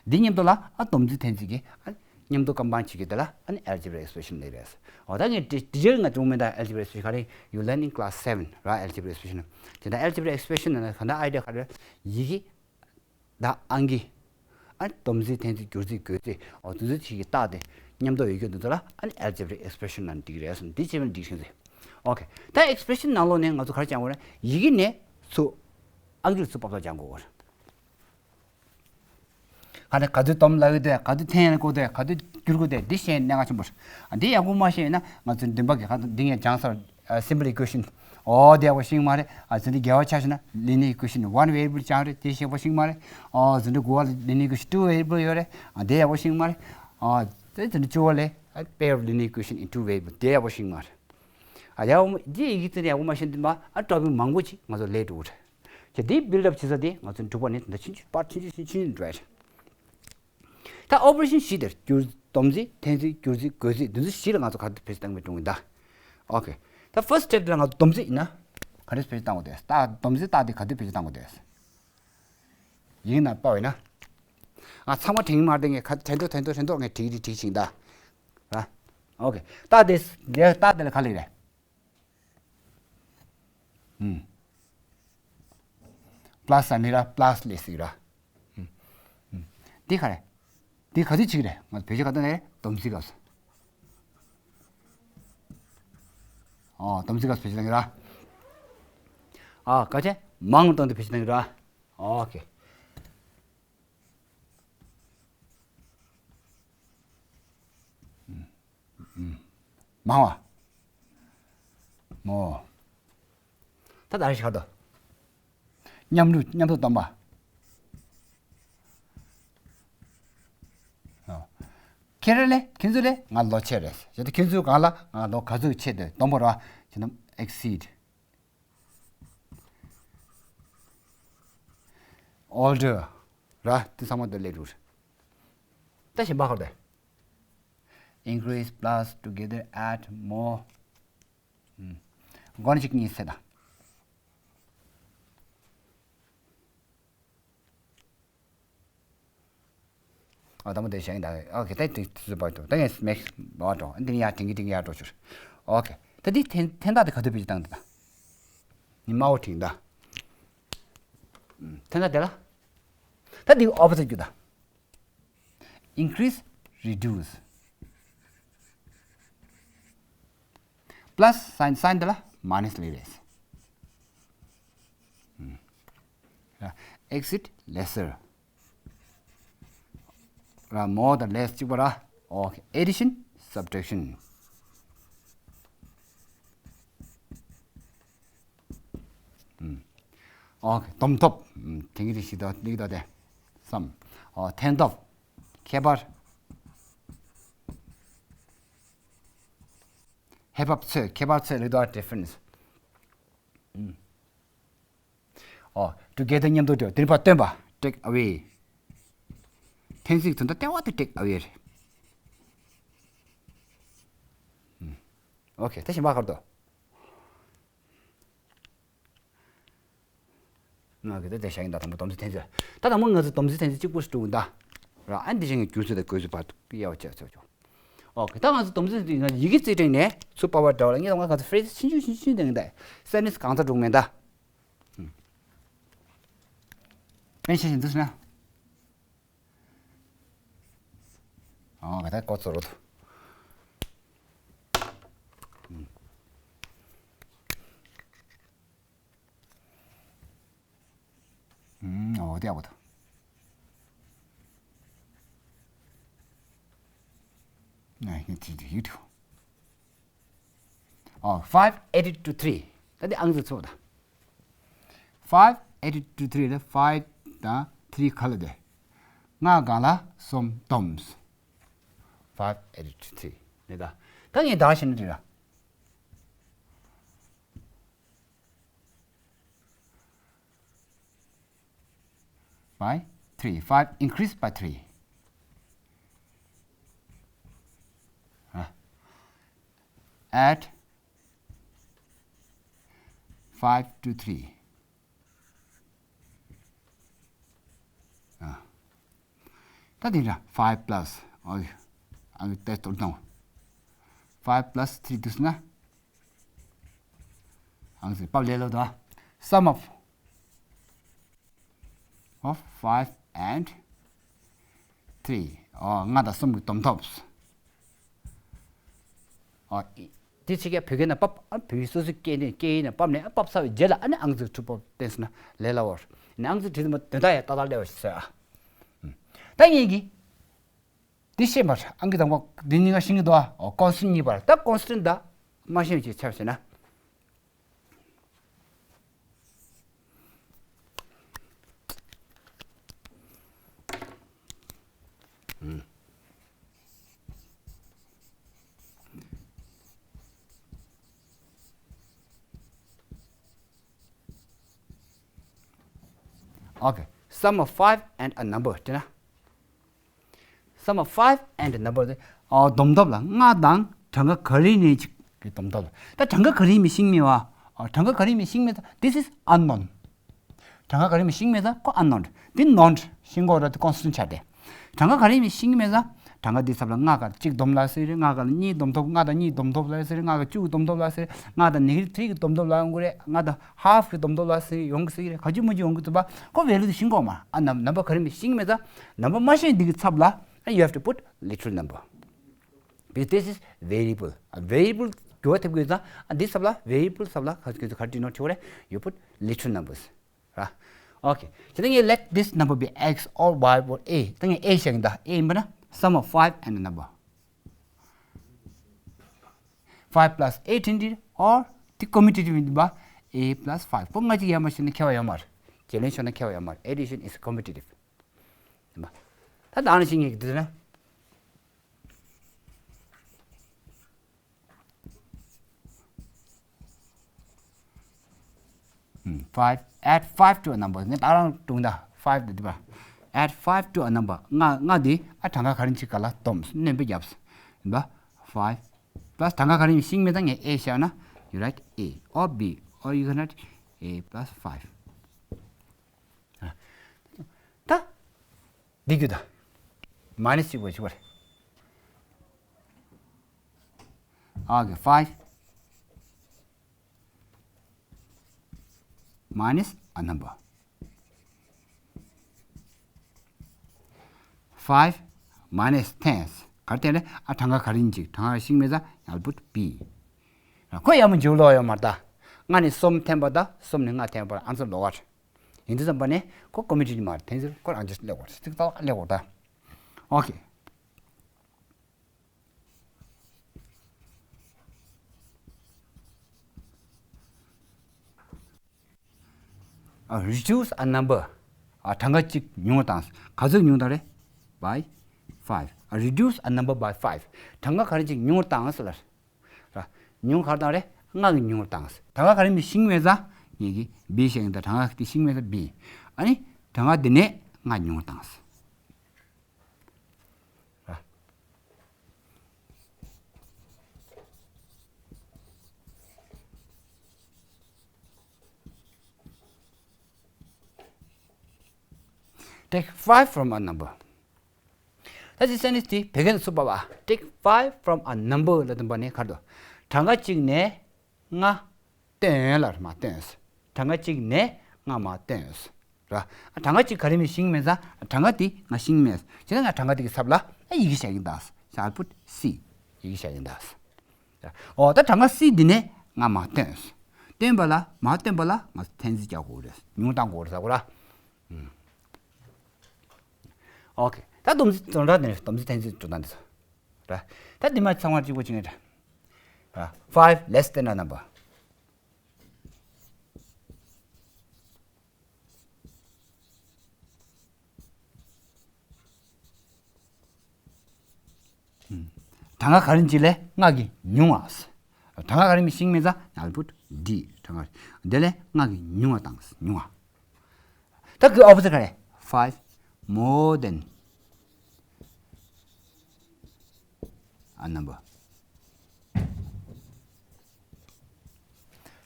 འདི་མཉམ་དུ་ལ་ཨ་སྡོམ་རྩིས་འཐེན་རྩིས་ཀྱི་ཨ་མཉམ་དུ་ཀམ་བཱའིན་བྱེད་ཀྱི་དེ་ལ་ཨ་ནི་algebraic expression ལབ་རེད། འོ་ད་ངས་དེ་དེ་རྗེས་ང་དྲུང་མེད་ད། algebraic expression ག་རེ། You learn in class seven ར། algebraic expression དེ་ད་algebraic expression ན་ག་ད་idea ག་རེ། ཡི་གེ་ད་ཨང་ཀི། ཨ་སྡོམ་རྩིས་འཐེན་རྩིས་བསྒྱུར་རྩིས་བགོ་རྩིས། འོ་དེ་ཚོ་ཅིག་གི་རྟགས་དེ་མཉམ་དུ་ཡོད་རྒྱུ་འདི་ཚོ་ལ་ཨ་ནི་algebraic expression ལབ་འགྲིག་རེད་ཟེར། འདི་བྱས་པ་འགྲིག་ཤིང་ཟེར། Okay ད་expression ནང་ལོགས་ནས་ང་ཚོ་ག་རེ་སྦྱང་དགོས་རེད། ཡི་གེ་ནས་ཚུར་ཨང་ཀི་ལ་ཚུར་ཕབ་ཐབས་སྦྱང་དགོས་རེད། ག་ནས་ག་དུས་སྡོམ་ལབ་ཡོད་དེ། ག་དུས་འཐེན་དགོས་དེ། ག་དུས་བསྒྱུར་དགོས་དེ། འདི་ཤེས་གནད་འགག་ཆེན་པོ་རེད། འདི་ཡག་པོ་མ་ཤེས་ན་ང་ཚོ་འདུན་པ་གི་ག་དུས་འདི་ངས་སྦྱངས་ཚར། simple equation འོ་དེ་ཡག་པོ་ཤེས་ཀྱི་མ་རེད། ཨ་ཚོ་འདི་རྒྱལ་བ་ཆ་བཞག་ན་linear equation one variable སྦྱངས་རེད། དེ་ཡག་པོ་ཤེས་ཀྱི་མ་རེད། ཨ་ཚོ་འདི་དགུ་བ་ལ་linear equation two variable ཡོད་རེད། ཨ་དེ་ཡག་པོ་ཤེས་ཀྱི་མ་རེད། ཨ་དེ་ཚོ་འདི་བཅུ་བ་ལ་ཨ་pair of linear equation in two variable དེ་ཡག་པོ་ཤེས་ཀྱི་མ་རེད། ཨ་ཡག་པོ་འདི་ཡི་གེ་ཚོ་ཡག་པོ་མ་ཤེས་འདུན་པ་ཨ་topic མང་པོ་ཅིག་ང་ཚོ་ལས་འགྲོ་གི་རེད། ཁྱེད་དེའི་build up བྱེད་ས་དེ་ང་ཚོ་འགྲུབ་པ་ནི་ད་ཆུང་ཆུང་པར་ཆུང་ཆུང་ཆུང་ཆུང་འགྲོ་ཡ་རེད། ད་operation བཞི་དེར་བསྒྱུར་སྡོམ་རྩིས་འཐེན་རྩིས་བསྒྱུར་རྩིས་བགོ་རྩིས་འདི་ཚོ་བཞི་ལ་ང་ཚོ་ག་དུས་བེད་སྤྱོད་བཏང་གི་འགྲོ་གི་ད། Okay ད་first step དེ་ལ་ང་ཚོ་སྡོམ་རྩིས་ཡིན་ན་ག་དུས་བེད་སྤྱོད་བཏང་དགོས་དེ། རྟགས་སྡོམ་རྩིས་རྟགས་དེ་ག་དུས་བེད་སྤྱོད་བཏང་དགོས་དེ། ཡིན་ན་པ་བས་ན། ང་ཚང་མ་དྲན་གྱི་མ་རེད། ངས་ཁ་དྲན་ཐོག་དྲན་ཐོག་དྲན་ཐོག་ངས་བྲིས་བྲིས་བྲིས་ཤིང་ད། ར། Okay རྟགས་དེ་དེ་རྟགས་དེ་ལ་ག་ལ་རེད། ཨུམ། plus sign ལས་ར། plus ལས་ཟིག་ར། ཨུམ། ཨུམ། འདི་ག་རེ། འདི་ག་དུས་བྱེད་ཀྱི་རེད། ང་བེད་སྤྱོད་ག་དུས་ནས་སྡོམ་རྩིས་སྐབས་སུ། ཨོ་སྡོམ་རྩིས་སྐབས་སུ་བེད་སྤྱོད་གཏོང་གི་ར། ཨ་ག་ཅེ་མང་བཏང་དུ་བེད་སྤྱོད་གཏོང་གི་ར། ཨོ་ཁེ། མང་བ། མོ། ད་ད་རེ་ཤར་དོ། མཉམ་རུབ་མཉམ་དུ་བསྡོམས་པ། ཨོ། ཁྱེད་རེ་ལས་ཁྱེད་ཚོ་ལས་ང་ལོ་ཆེ་རེད། ཡ་ད་ཁྱེད་ཚོའི་སྒང་ལ་ང་ལོ་ག་ཚོད་ཆེ་དེ་བསྡོམས་པ་ར། ཁྱེད་རྣམས་exceed older ར། དེ་ཚང་མ་དེ་ལས་རུ། ད་གཞན་པ་ག་རེ་དེ། increase, plus, together, add, more. ཨུམ། མགོ་ནས་གཅིག་གཉིས་ཟེར་ད། ཨ་དང་པོ་དེ་བཞག་ཡིན་ད། ཨོ་ཁེ། ད་དེ་དུས་ཚོད་འཕར་འགྲོ། ད་ངས་max འགྲོ། འདི་ནས་ཡར་དྲན་གི་དྲན་གི་ཡར་འགྲོ་ཆུར། ཨོ་ཁེ། ད་འདི་འཐེན་འཐེན་རྟགས་དེ་ག་དུས་བེད་སྤྱོད་བཏང་འདི་ད། ནི་དམར་པོ་བྲིས་ད། ཨུམ། འཐེན་རྟགས་དེ་ལ། ད་འདི་opposite རྒྱུ་ད། increase, reduce. plus sign, sign དེ་ལ་minus ལས་རེད། ཨུམ། exceed, lesser. ར། more དང་less གཅིག་པ་ར། ཨོ་ཁེ། addition, subtraction. ཨོ་ཁེ། བསྡོམས་ཐོབ། ཨུམ། དེང་གི་རིགས་ཤིག་ཏུ་ལེགས་དོ་དེ། སམ། ཨོ་འཐེན་ཐོབ། ཁྱད་པར། ཧེ་བབ་ཚོད། ཁྱད་པར་ཚོད་ལེགས་དོ། difference. ཨུམ། ཨོ་together མཉམ་དུ་འགྲོ། དེ་ནི་ཕར་བཏོན་པ། take away. འཐེན་རྩིས་དོན་དག་ལྟེ་བ་དེ་take away རེད། ཨོ་ཁེ། ད་གཞན་པ་ག་རེ་འདུག་ང་གི་ད་དེ་བཞག་ཡིན་ད། དང་པོ་སྡོམ་རྩིས་འཐེན་རྩིས། ད་དང་པོ་ང་ཚོ་སྡོམ་རྩིས་འཐེན་རྩིས་གཅིག་པུ་ཞིག་འགྲོ་གི་ཡིན་ད། ར། ཨ་འདི་བཞིན་གྱི་བསྒྱུར་རྩིས་དང་བགོ་རྩིས་བར་དུ་དབྱེ་བ་ཕྱེ་ཆོག་ཆོག་ཨོ་ཁེ། ད་ང་ཚོ་སྡོམ་རྩིས་འདི་ཡི་གེ་རྩིས་སྤྲད་ནས་ཚུར་པ་བ་འདྲ་བ་ལ་ངས་ད་ང་ཚོ་phrase ཆུང་ཆུང་ཆུང་ཆུང་འདོན་གི་ད། sentence གང་ཚ་འགྲོ་གི་མེད་ད། པན་ཤེས་བཞིན་འདུག་ཟེར་ན། ཨོ་ག་ད་ཀོ་ཚོ་རོ་ཐུ། ཨོ་དེ་ཨོ་ཐུ། ཨ་ཧི་ཐི་ཐི་ཡུ་ཐུ། ཨོ། five added to three། ད་དེ་ཨང་རྩིས་ཚུགས་ད། five added to three་ལ་five་དང་three་ག་ལ་དེ། ལྔ་སྒང་ལ་གསུམ་བསྡོམས། five added to three་ནི་ད། ད་ངས་ད་བྱས་ན་འགྲིག་ར། by three, five increased by three. Add five to three. ད་དེ་འདྲ་five plus ཨ་ཨ་ཏེ་ཏོར་དང་five plus three་དུས་ན། ཨང་ཟེར་པབ་ལས་ལོ་དང་sum of of five and three། ཨོ། ལྔ་དང་གསུམ་གྱི་བསྡོམས་ཐོབ། ཨོ། དེ་ཕྱི་རྒྱལ་བོད་སྐད་ནང་པབ། ཨ་བོད་ཡིག་སོ་སོའི་སྐད་ནས་སྐད་ཡིག་ནང་པབ་ནས། ཨ་པབ་ཚར་བའི་རྗེས་ལ་ཨ་ནི་ཨང་ཚིག་འབྲི་ཕོད་བསྟན་སོང་ན་ལས་སླ་བོ་རེད། ཨ་ནི་ཨང་ཚིག་འབྲི་དུས་མ་དོན་དག་ཡང་ཏག་ཏག་སླེབས་པ་ཞིག་བཟོས་ཨ། ད་ངེད་ཀྱིས་འདི་ཤེས་པར། ཨང་ཀི་དང་པོ་འདི་གཉིས་ཀ་ཤེས་ཀྱི་འདུག་ཨ། ཨོ། ཀོན་སི་ཊན་ཊི་གཉིས་པར། ད་ཀོན་སི་ཊན་ཊི་ད་མ་ཤེས་པ་ཅིག་ཆགས་ཟེར་ན། Okay, sum of five and a number དེ་ན། Sum of five and number དེ། ཨ། བསྡོམས་ཐོབ་ལ་ལྔ་དང་གྲངས་ཀ་ག་རེ་ནས་ཅིག་གི་བསྡོམས་ཐོབ་ལ། ད་གྲངས་ཀ་ག་རེ་མི་ཤེས་མེད་བ། ཨ། གྲངས་ཀ་ག་རེ་མི་ཤེས་མེད་ད། This is unknown། གྲངས་ཀ་ག་རེ་མི་ཤེས་མེད་ད་ཁོ་unknown། འདི་known་ཤེས་དགོས་ར། དེ་ཀོན་སི་ཊན་ཊི་ཆགས་ཏེ། གྲངས་ཀ་ག་རེ་མི་ཤེས་མེད་ད། གྲངས་ཀ་འདི་ཚབ་ལ་ལྔ་ག་གཅིག་བསྡོམས་ལ་ཟེར་རེད། ལྔ་ག་ལ་གཉིས་བསྡོམས་ཐོབ། ལྔ་དང་གཉིས་བསྡོམས་ཐོབ་ལ་ཟེར་རེད། ལྔ་ག་བཅུ་བསྡོམས་ཐོབ་ལ་ཟེར་རེད། ལྔ་དང་negative three་གི་བསྡོམས་ཐོབ་ལ་ཡོང་གི་རེད། ལྔ་དང་half་གི་བསྡོམས་ཐོབ་ལ་ཟེར་ཡོང་གི་ཟེར་གི་རེད། ག་ཅི་མ་ཅི་ཡོང་གི་འདུག་པ། ཁོ་value་དེ་ཤེས་དགོས་མ། ཨ། ནམ་ནམ་བར་ག་རེ་མི་ཤེས་མེད་ད། ནམ་བར་མ་ཤེས་འདི་གི་ཚབ་ལ། And you have to put literal number because this is variable. A variable འགྱུར་བ་ཐེབས་དགོས་ཙང་། ཨ། འདི་ཚབ་ལ། variable ཚབ་ལ་ག་ག་ག་རེ་བྲིས་ནོ་ཁྱོད་རེ། You put literal numbers། ར། Okay, ད་ངས་let this number be x or y or a། ད་ངས་a་བཞག་གི་ཡིན་ད། a་ཡིན་པ་ན་sum of five and number five plus a་བྲིས་འདི། or དེ་commutative་ཡིན་པ། a plus five། ཁོ་ལྔ་གཅིག་ཡར་མར་ཤོར་ན་ཁྱད་པར་ཡོད་མ་རེད། རྗེས་ལོན་ཤོར་ན་ཁྱད་པར་ཡོད་མ་རེད། Addition is commutative། ཡིན་པ། ད་ད་ནང་བཞིན་ངེད་ཀྱི་འདི་ན། ཨུམ། five, add five to a number། ངས་ད་རང་སྒྲུང་ད་five་འདི་འདི་པ། Add five to a number། ལྔ་ལྔ་འདི་ཨ་གྲངས་ཀ་ག་རེ་ཅིག་ག་ལ་བསྡོམས། སྣོན་པ་བརྒྱབ། ཡིན་པ། Five plus གྲངས་ཀ་ག་རེ་ཡིན་ཤེས་མེད་ད། ངས་a་བཞག་ན། You write a or b or you can write a plus five། ད་འདི་རྒྱུ་ད། Minus་གཅིག་པ་ཞིག་པ་རེད། ཨ་གི་five minus a number། Five minus ten། ག་རེ་བསྟན་རེད། ཨ་གྲངས་ཀ་ག་རེ་ཡིན་ཅིག་གྲངས་ཀ་ཤེས་མེད་ད། I'll put b། ཁོ་ཡ་མ་འཇུག་ལོག་ཡོད་མ་རེད་ད། ལྔ་ནས་གསུམ་འཐེན་པ་ད། གསུམ་ནས་ལྔ་འཐེན་པ་ཨང་ཚོ་ལོག་པ་རེད། ཡིན་དུས་ཙམ་པ་ནས་ཁོ་commutative་མ་རེད། དེ་ཚོ་ཁོ་རང་ཅིག་སླེབས་དགོས་རེད། ཚིག་ཏག་ཏག་སླེབས་དགོས་རེད་ད། Okay. ཨ། Reduce a number། ཨ། གྲངས་ཀ་གཅིག་ཉུང་བ་བཏང་། ག་ཚོད་ཉུང་བ་བཏང་རེད། By five། ཨ། Reduce a number by five། གྲངས་ཀ་ག་རེ་ཅིག་ཉུང་བ་བཏང་ཟེར་ལ། ར། ཉུང་ག་རེ་བཏང་རེད། ལྔ་གིས་ཉུང་བ་བཏང་། གྲངས་ཀ་ག་རེ་མི་ཤེས་མེད་ཙང་ངེད་ཀྱིས་b་བཤད་ཡིན་ད། གྲངས་ཀ་དེ་ཤེས་མེད་ཙང་b། ཨ་ནི་གྲངས་ཀ་འདི་ནས་ལྔ་ཉུང་བ་བཏང་། ར། Take five from a number། ད་ཅི་སེན་ཊེན་སི་དེ་བོད་སྐད་ནང་ཚུར་ཕབ་པ། Take five from a number་ལབ་དུས་ཙམ་པ་ནས་ག་རེ་འདུག་གྲངས་ཀ་གཅིག་ནས་ལྔ་བཏོན་ལབ་རེད། མར་བཏོན། གྲངས་ཀ་གཅིག་ནས་ལྔ་མར་བཏོན། ར། གྲངས་ཀ་གཅིག་ག་རེ་མི་ཤེས་མེད་ཙང་གྲངས་ཀ་དེ་ང་ཤེས་མེད། བྱས་ན་ང་གྲངས་ཀ་དེ་གི་ཚབ་ལ་ཡི་གེ་བཞག་གི་ཡིན་ད། I'll put c། ཡི་གེ་བཞག་གི་ཡིན་ད། ཨོ། ད་གྲངས་ཀ་c་འདི་ནས་ལྔ་མར་བཏོན། བཏོན་པ་ལ། མར་བཏོན་པ་ལ་ང་ཚོ་འཐེན་རྩིས་རྒྱག་དགོས་རེད། ཉུང་བཏང་དགོས་རེད་ཟེར་དགོས་ར། ཨུམ། Okay. ད་སྡོམ་རྩིས་དོན་དག་འདི་ནས་སྡོམ་རྩིས་འཐེན་རྩིས་འགྲོ་སྟངས་འདི་ཚོ། ར། ད་འདི་མ་ཚང་མ་གཅིག་པོ་བྱེད་ངེས་རེད། five less than a number. གྲངས་ཀ་ག་རེ་ཅིག་ལས་ལྔ་གིས་ཉུང་བ། གྲངས་ཀ་ག་རེ་མི་ཤེས་མེད་ཙང་I'll put D གྲངས་ཀ་དེ་ལས་ལྔ་གིས་ཉུང་བ་དང་ཉུང་བ། ད་གི་opposite ག་རེ། five more than a number.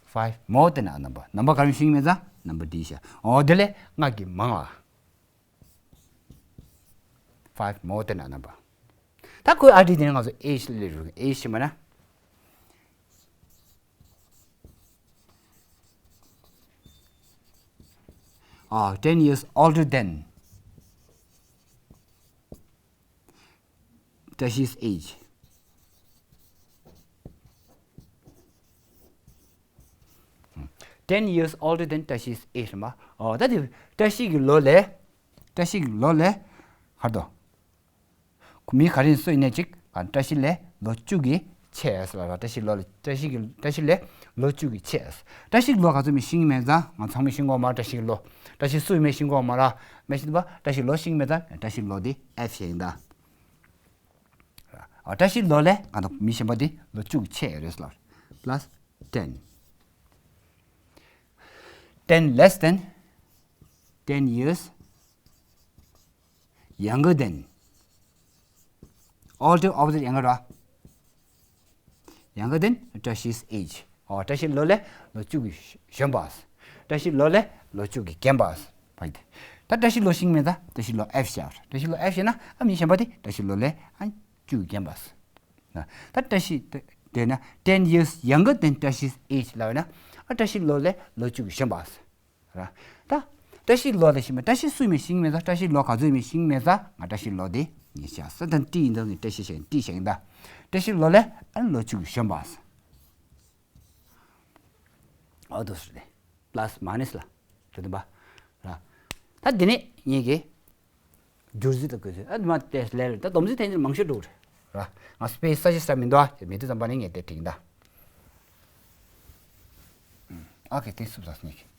five more than a number. ནམ་བར་ག་རེ་ཤེས་ཀྱི་མེད་ཙང་ནམ་བར་D ཤ། འོ་དེ་ལས་ལྔ་གིས་མང་བ། five more than a number. ད་ཁོའི་ཨ་ཏི་དེ་ནས་ང་ཚོ་age ལ་རུ་age ཞེས་མ་ན། ཨ། ten years older than བཀྲ་ཤིས་age. ten years older than བཀྲ་ཤིས་age ལ་མ། ཨོ་ད་དེ་བཀྲ་ཤིས་ཀྱི་ལོ་ལས། བཀྲ་ཤིས་ཀྱི་ལོ་ལས་ཧར་དོ། མི་ག་རེ་སུ་ཡིན་ནས་ཅིག་བཀྲ་ཤིས་ལས་ལོ་བཅུ་གི་ཆེ་ལ་བཀྲ་ཤིས་ལོ་ལས་བཀྲ་ཤིས་ཀྱི་བཀྲ་ཤིས་ལས་ལོ་བཅུ་གི་ཆེ། བཀྲ་ཤིས་ལོ་ག་ཚོད་མི་ཤེས་ཀྱི་མེད་ཙང་ང་ཚང་མས་ཤེས་གོ་མ། བཀྲ་ཤིས་ལོ། བཀྲ་ཤིས་སུ་ཡིན་མེད་ཤེས་གོ་མ་ར། མེད་ཤེས་པ་བཀྲ་ཤིས་ལོ་ཤེས་ཀྱི་མེད་ཙང་བཀྲ་ཤིས་ལོ་དེ་F ཤེས་ཡིན་ད། ཨ། བཀྲ་ཤིས་ལོ་ལས་ང་དང་མི་གཞན་པ་དེ་ལོ་བཅུ་གི་ཆེ་རེད་ལ། plus ten. ten less than ten years younger than older opposite younger ར། younger than བཀྲ་ཤིས་age. ཨོ་བཀྲ་ཤིས་ལོ་ལས་ལོ་བཅུ་གི་གཞོན་པ། བཀྲ་ཤིས་ལོ་ལས་ལོ་བཅུ་གི་རྒན་པ། ཕ་གི་དེ། ད་བཀྲ་ཤིས་ལོ་ཤེས་ཀྱི་མེད་ད། བཀྲ་ཤིས་ལོ་F ཤ། བཀྲ་ཤིས་ལོ་F ཤ་ན་ཨ་མི་གཞན་པ་དེ་བཀྲ་ཤིས་ལོ་ལས་ཨ་བཅུ་གི་རྒན་པ། ད་བཀྲ་ཤིས་དེ་ན་ten years younger than བཀྲ་ཤིས་age ལབ་ན་ཨ་བཀྲ་ཤིས་ལོ་ལས་ལོ་བཅུ་གི་གཞོན་པ། ར། ད། བཀྲ་ཤིས་ལོ་ལ་ཤེས་མེད། བཀྲ་ཤིས་སུ་མི་ཤེས་མེད་ཙང་། བཀྲ་ཤིས་ལོ་ག་ཚོད་མི་ཤེས་མེད་ཙང་། ང་བཀྲ་ཤིས་ལོ་དེ་ངས་བཤད་ས་དང་ཏི་ཡིན་དང་ངས་བཀྲ་ཤིས་ཤེས་ཏི་ཤེས་ཡིན་ད། བཀྲ་ཤིས་ལོ་ལས་ཨ་ལོ་བཅུ་གི་གཞོན་པ། ཨོ་དོ་སུ་རེད། plus minus ལ། དེ་དུ་བ། ར། ད་འདི་ནས་ངེད་ཀྱི་བསྒྱུར་རྩིས་དང་བཀོད་ཚོད་ཨ་མ་དེ་ལས་ལ་ད་སྡོམ་རྩིས་ཐེངས་མང་ཤོས་འགྲོ་གི་རེད། ར། ང་space ས་ཞིག་ས་མི་འདུག་ཨ། མི་དུས་ཙམ་པ་ནས་ངས་དེ་བྲིས་ད། ཨོ་ཁེ་དེ་སུབ་ས་སྙིགས།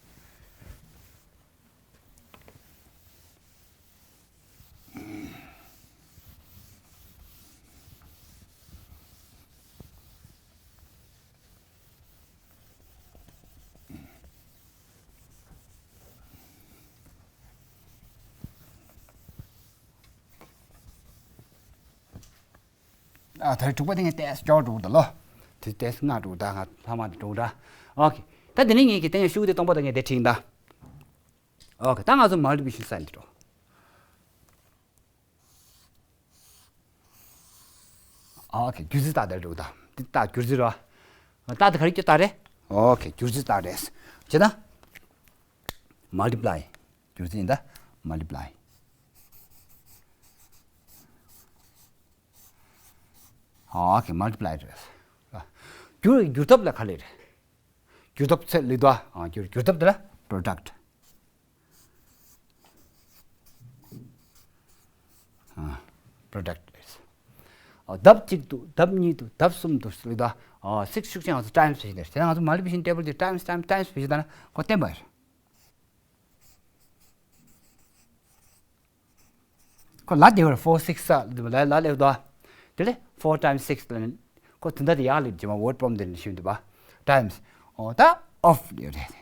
ཨ་ད་རེས་དྲུག་པ་དེ་ངས་ཏེས་སྐྱོར་འགྲོ་གི་འདུག་ལོ། དེ་ཏེས་ལྔ་འགྲོ་གི་འདུག་ང་ལྷག་མ་དེ་འགྲོ་གི་འདུག་ཨོ་ཁེ། ད་དེ་ནས་ངས་ཀྱི་ཏེ་ངས་ཤུགས་དེ་སྟོང་པ་དང་ངས་དེ་བྲིས་ད། ཨོ་ཁེ། ད་ང་ཚོ་multiplication sign དེ་འགྲོ། ཨོ་ཁེ། བསྒྱུར་རྩིས་རྟགས་དེ་འགྲོ་གི་འདུག་དེ་རྟགས་བསྒྱུར་རྩིས་རོ། རྟགས་དེ་ག་རེ་སྐྱོ་རྟགས་རེད། ཨོ་ཁེ། བསྒྱུར་རྩིས་རྟགས་རེད། བྱས་ན། multiply བསྒྱུར་རྩིས་ཡིན་ད། multiply ཨོ་ཁེ། multiply རེད། བསྒྱུར་བསྒྱུར་ཐབས་ལ་ག་ལེ་རེད། བསྒྱུར་ཐབས་ཚད་ལས་དོ། ཨ་བསྒྱུར་བསྒྱུར་ཐབས་དེ་ལ་product ཨ་product རེད། ཨ་ལྡབ་གཅིག་ཏུ་ལྡབ་གཉིས་ཏུ་ལྡབ་གསུམ་དུ་ལས་དོ། ཨ་six ཤུགས་ཆེན་ང་ཚོ་times བྱེད་ཀྱི་རེད། དེ་ང་ཚོ་multiplication table དེ་times times times བྱེད་ཀྱི་ད་ན་ཁོ་བསྟན་པ་རེད། ཁོ་ལ་དེ་བར་four six ལ་ལ་ལེགས་དོ། དེ་ལས་four times six ལ་ནི་ཁོ་དེ་འདྲ་དེ་ཡག་ལེགས་ཇི་མ་word problem དེ་ནི་ཤིན་ཏུ་བ་times ཨོ་ད་of ལེགས་རེད།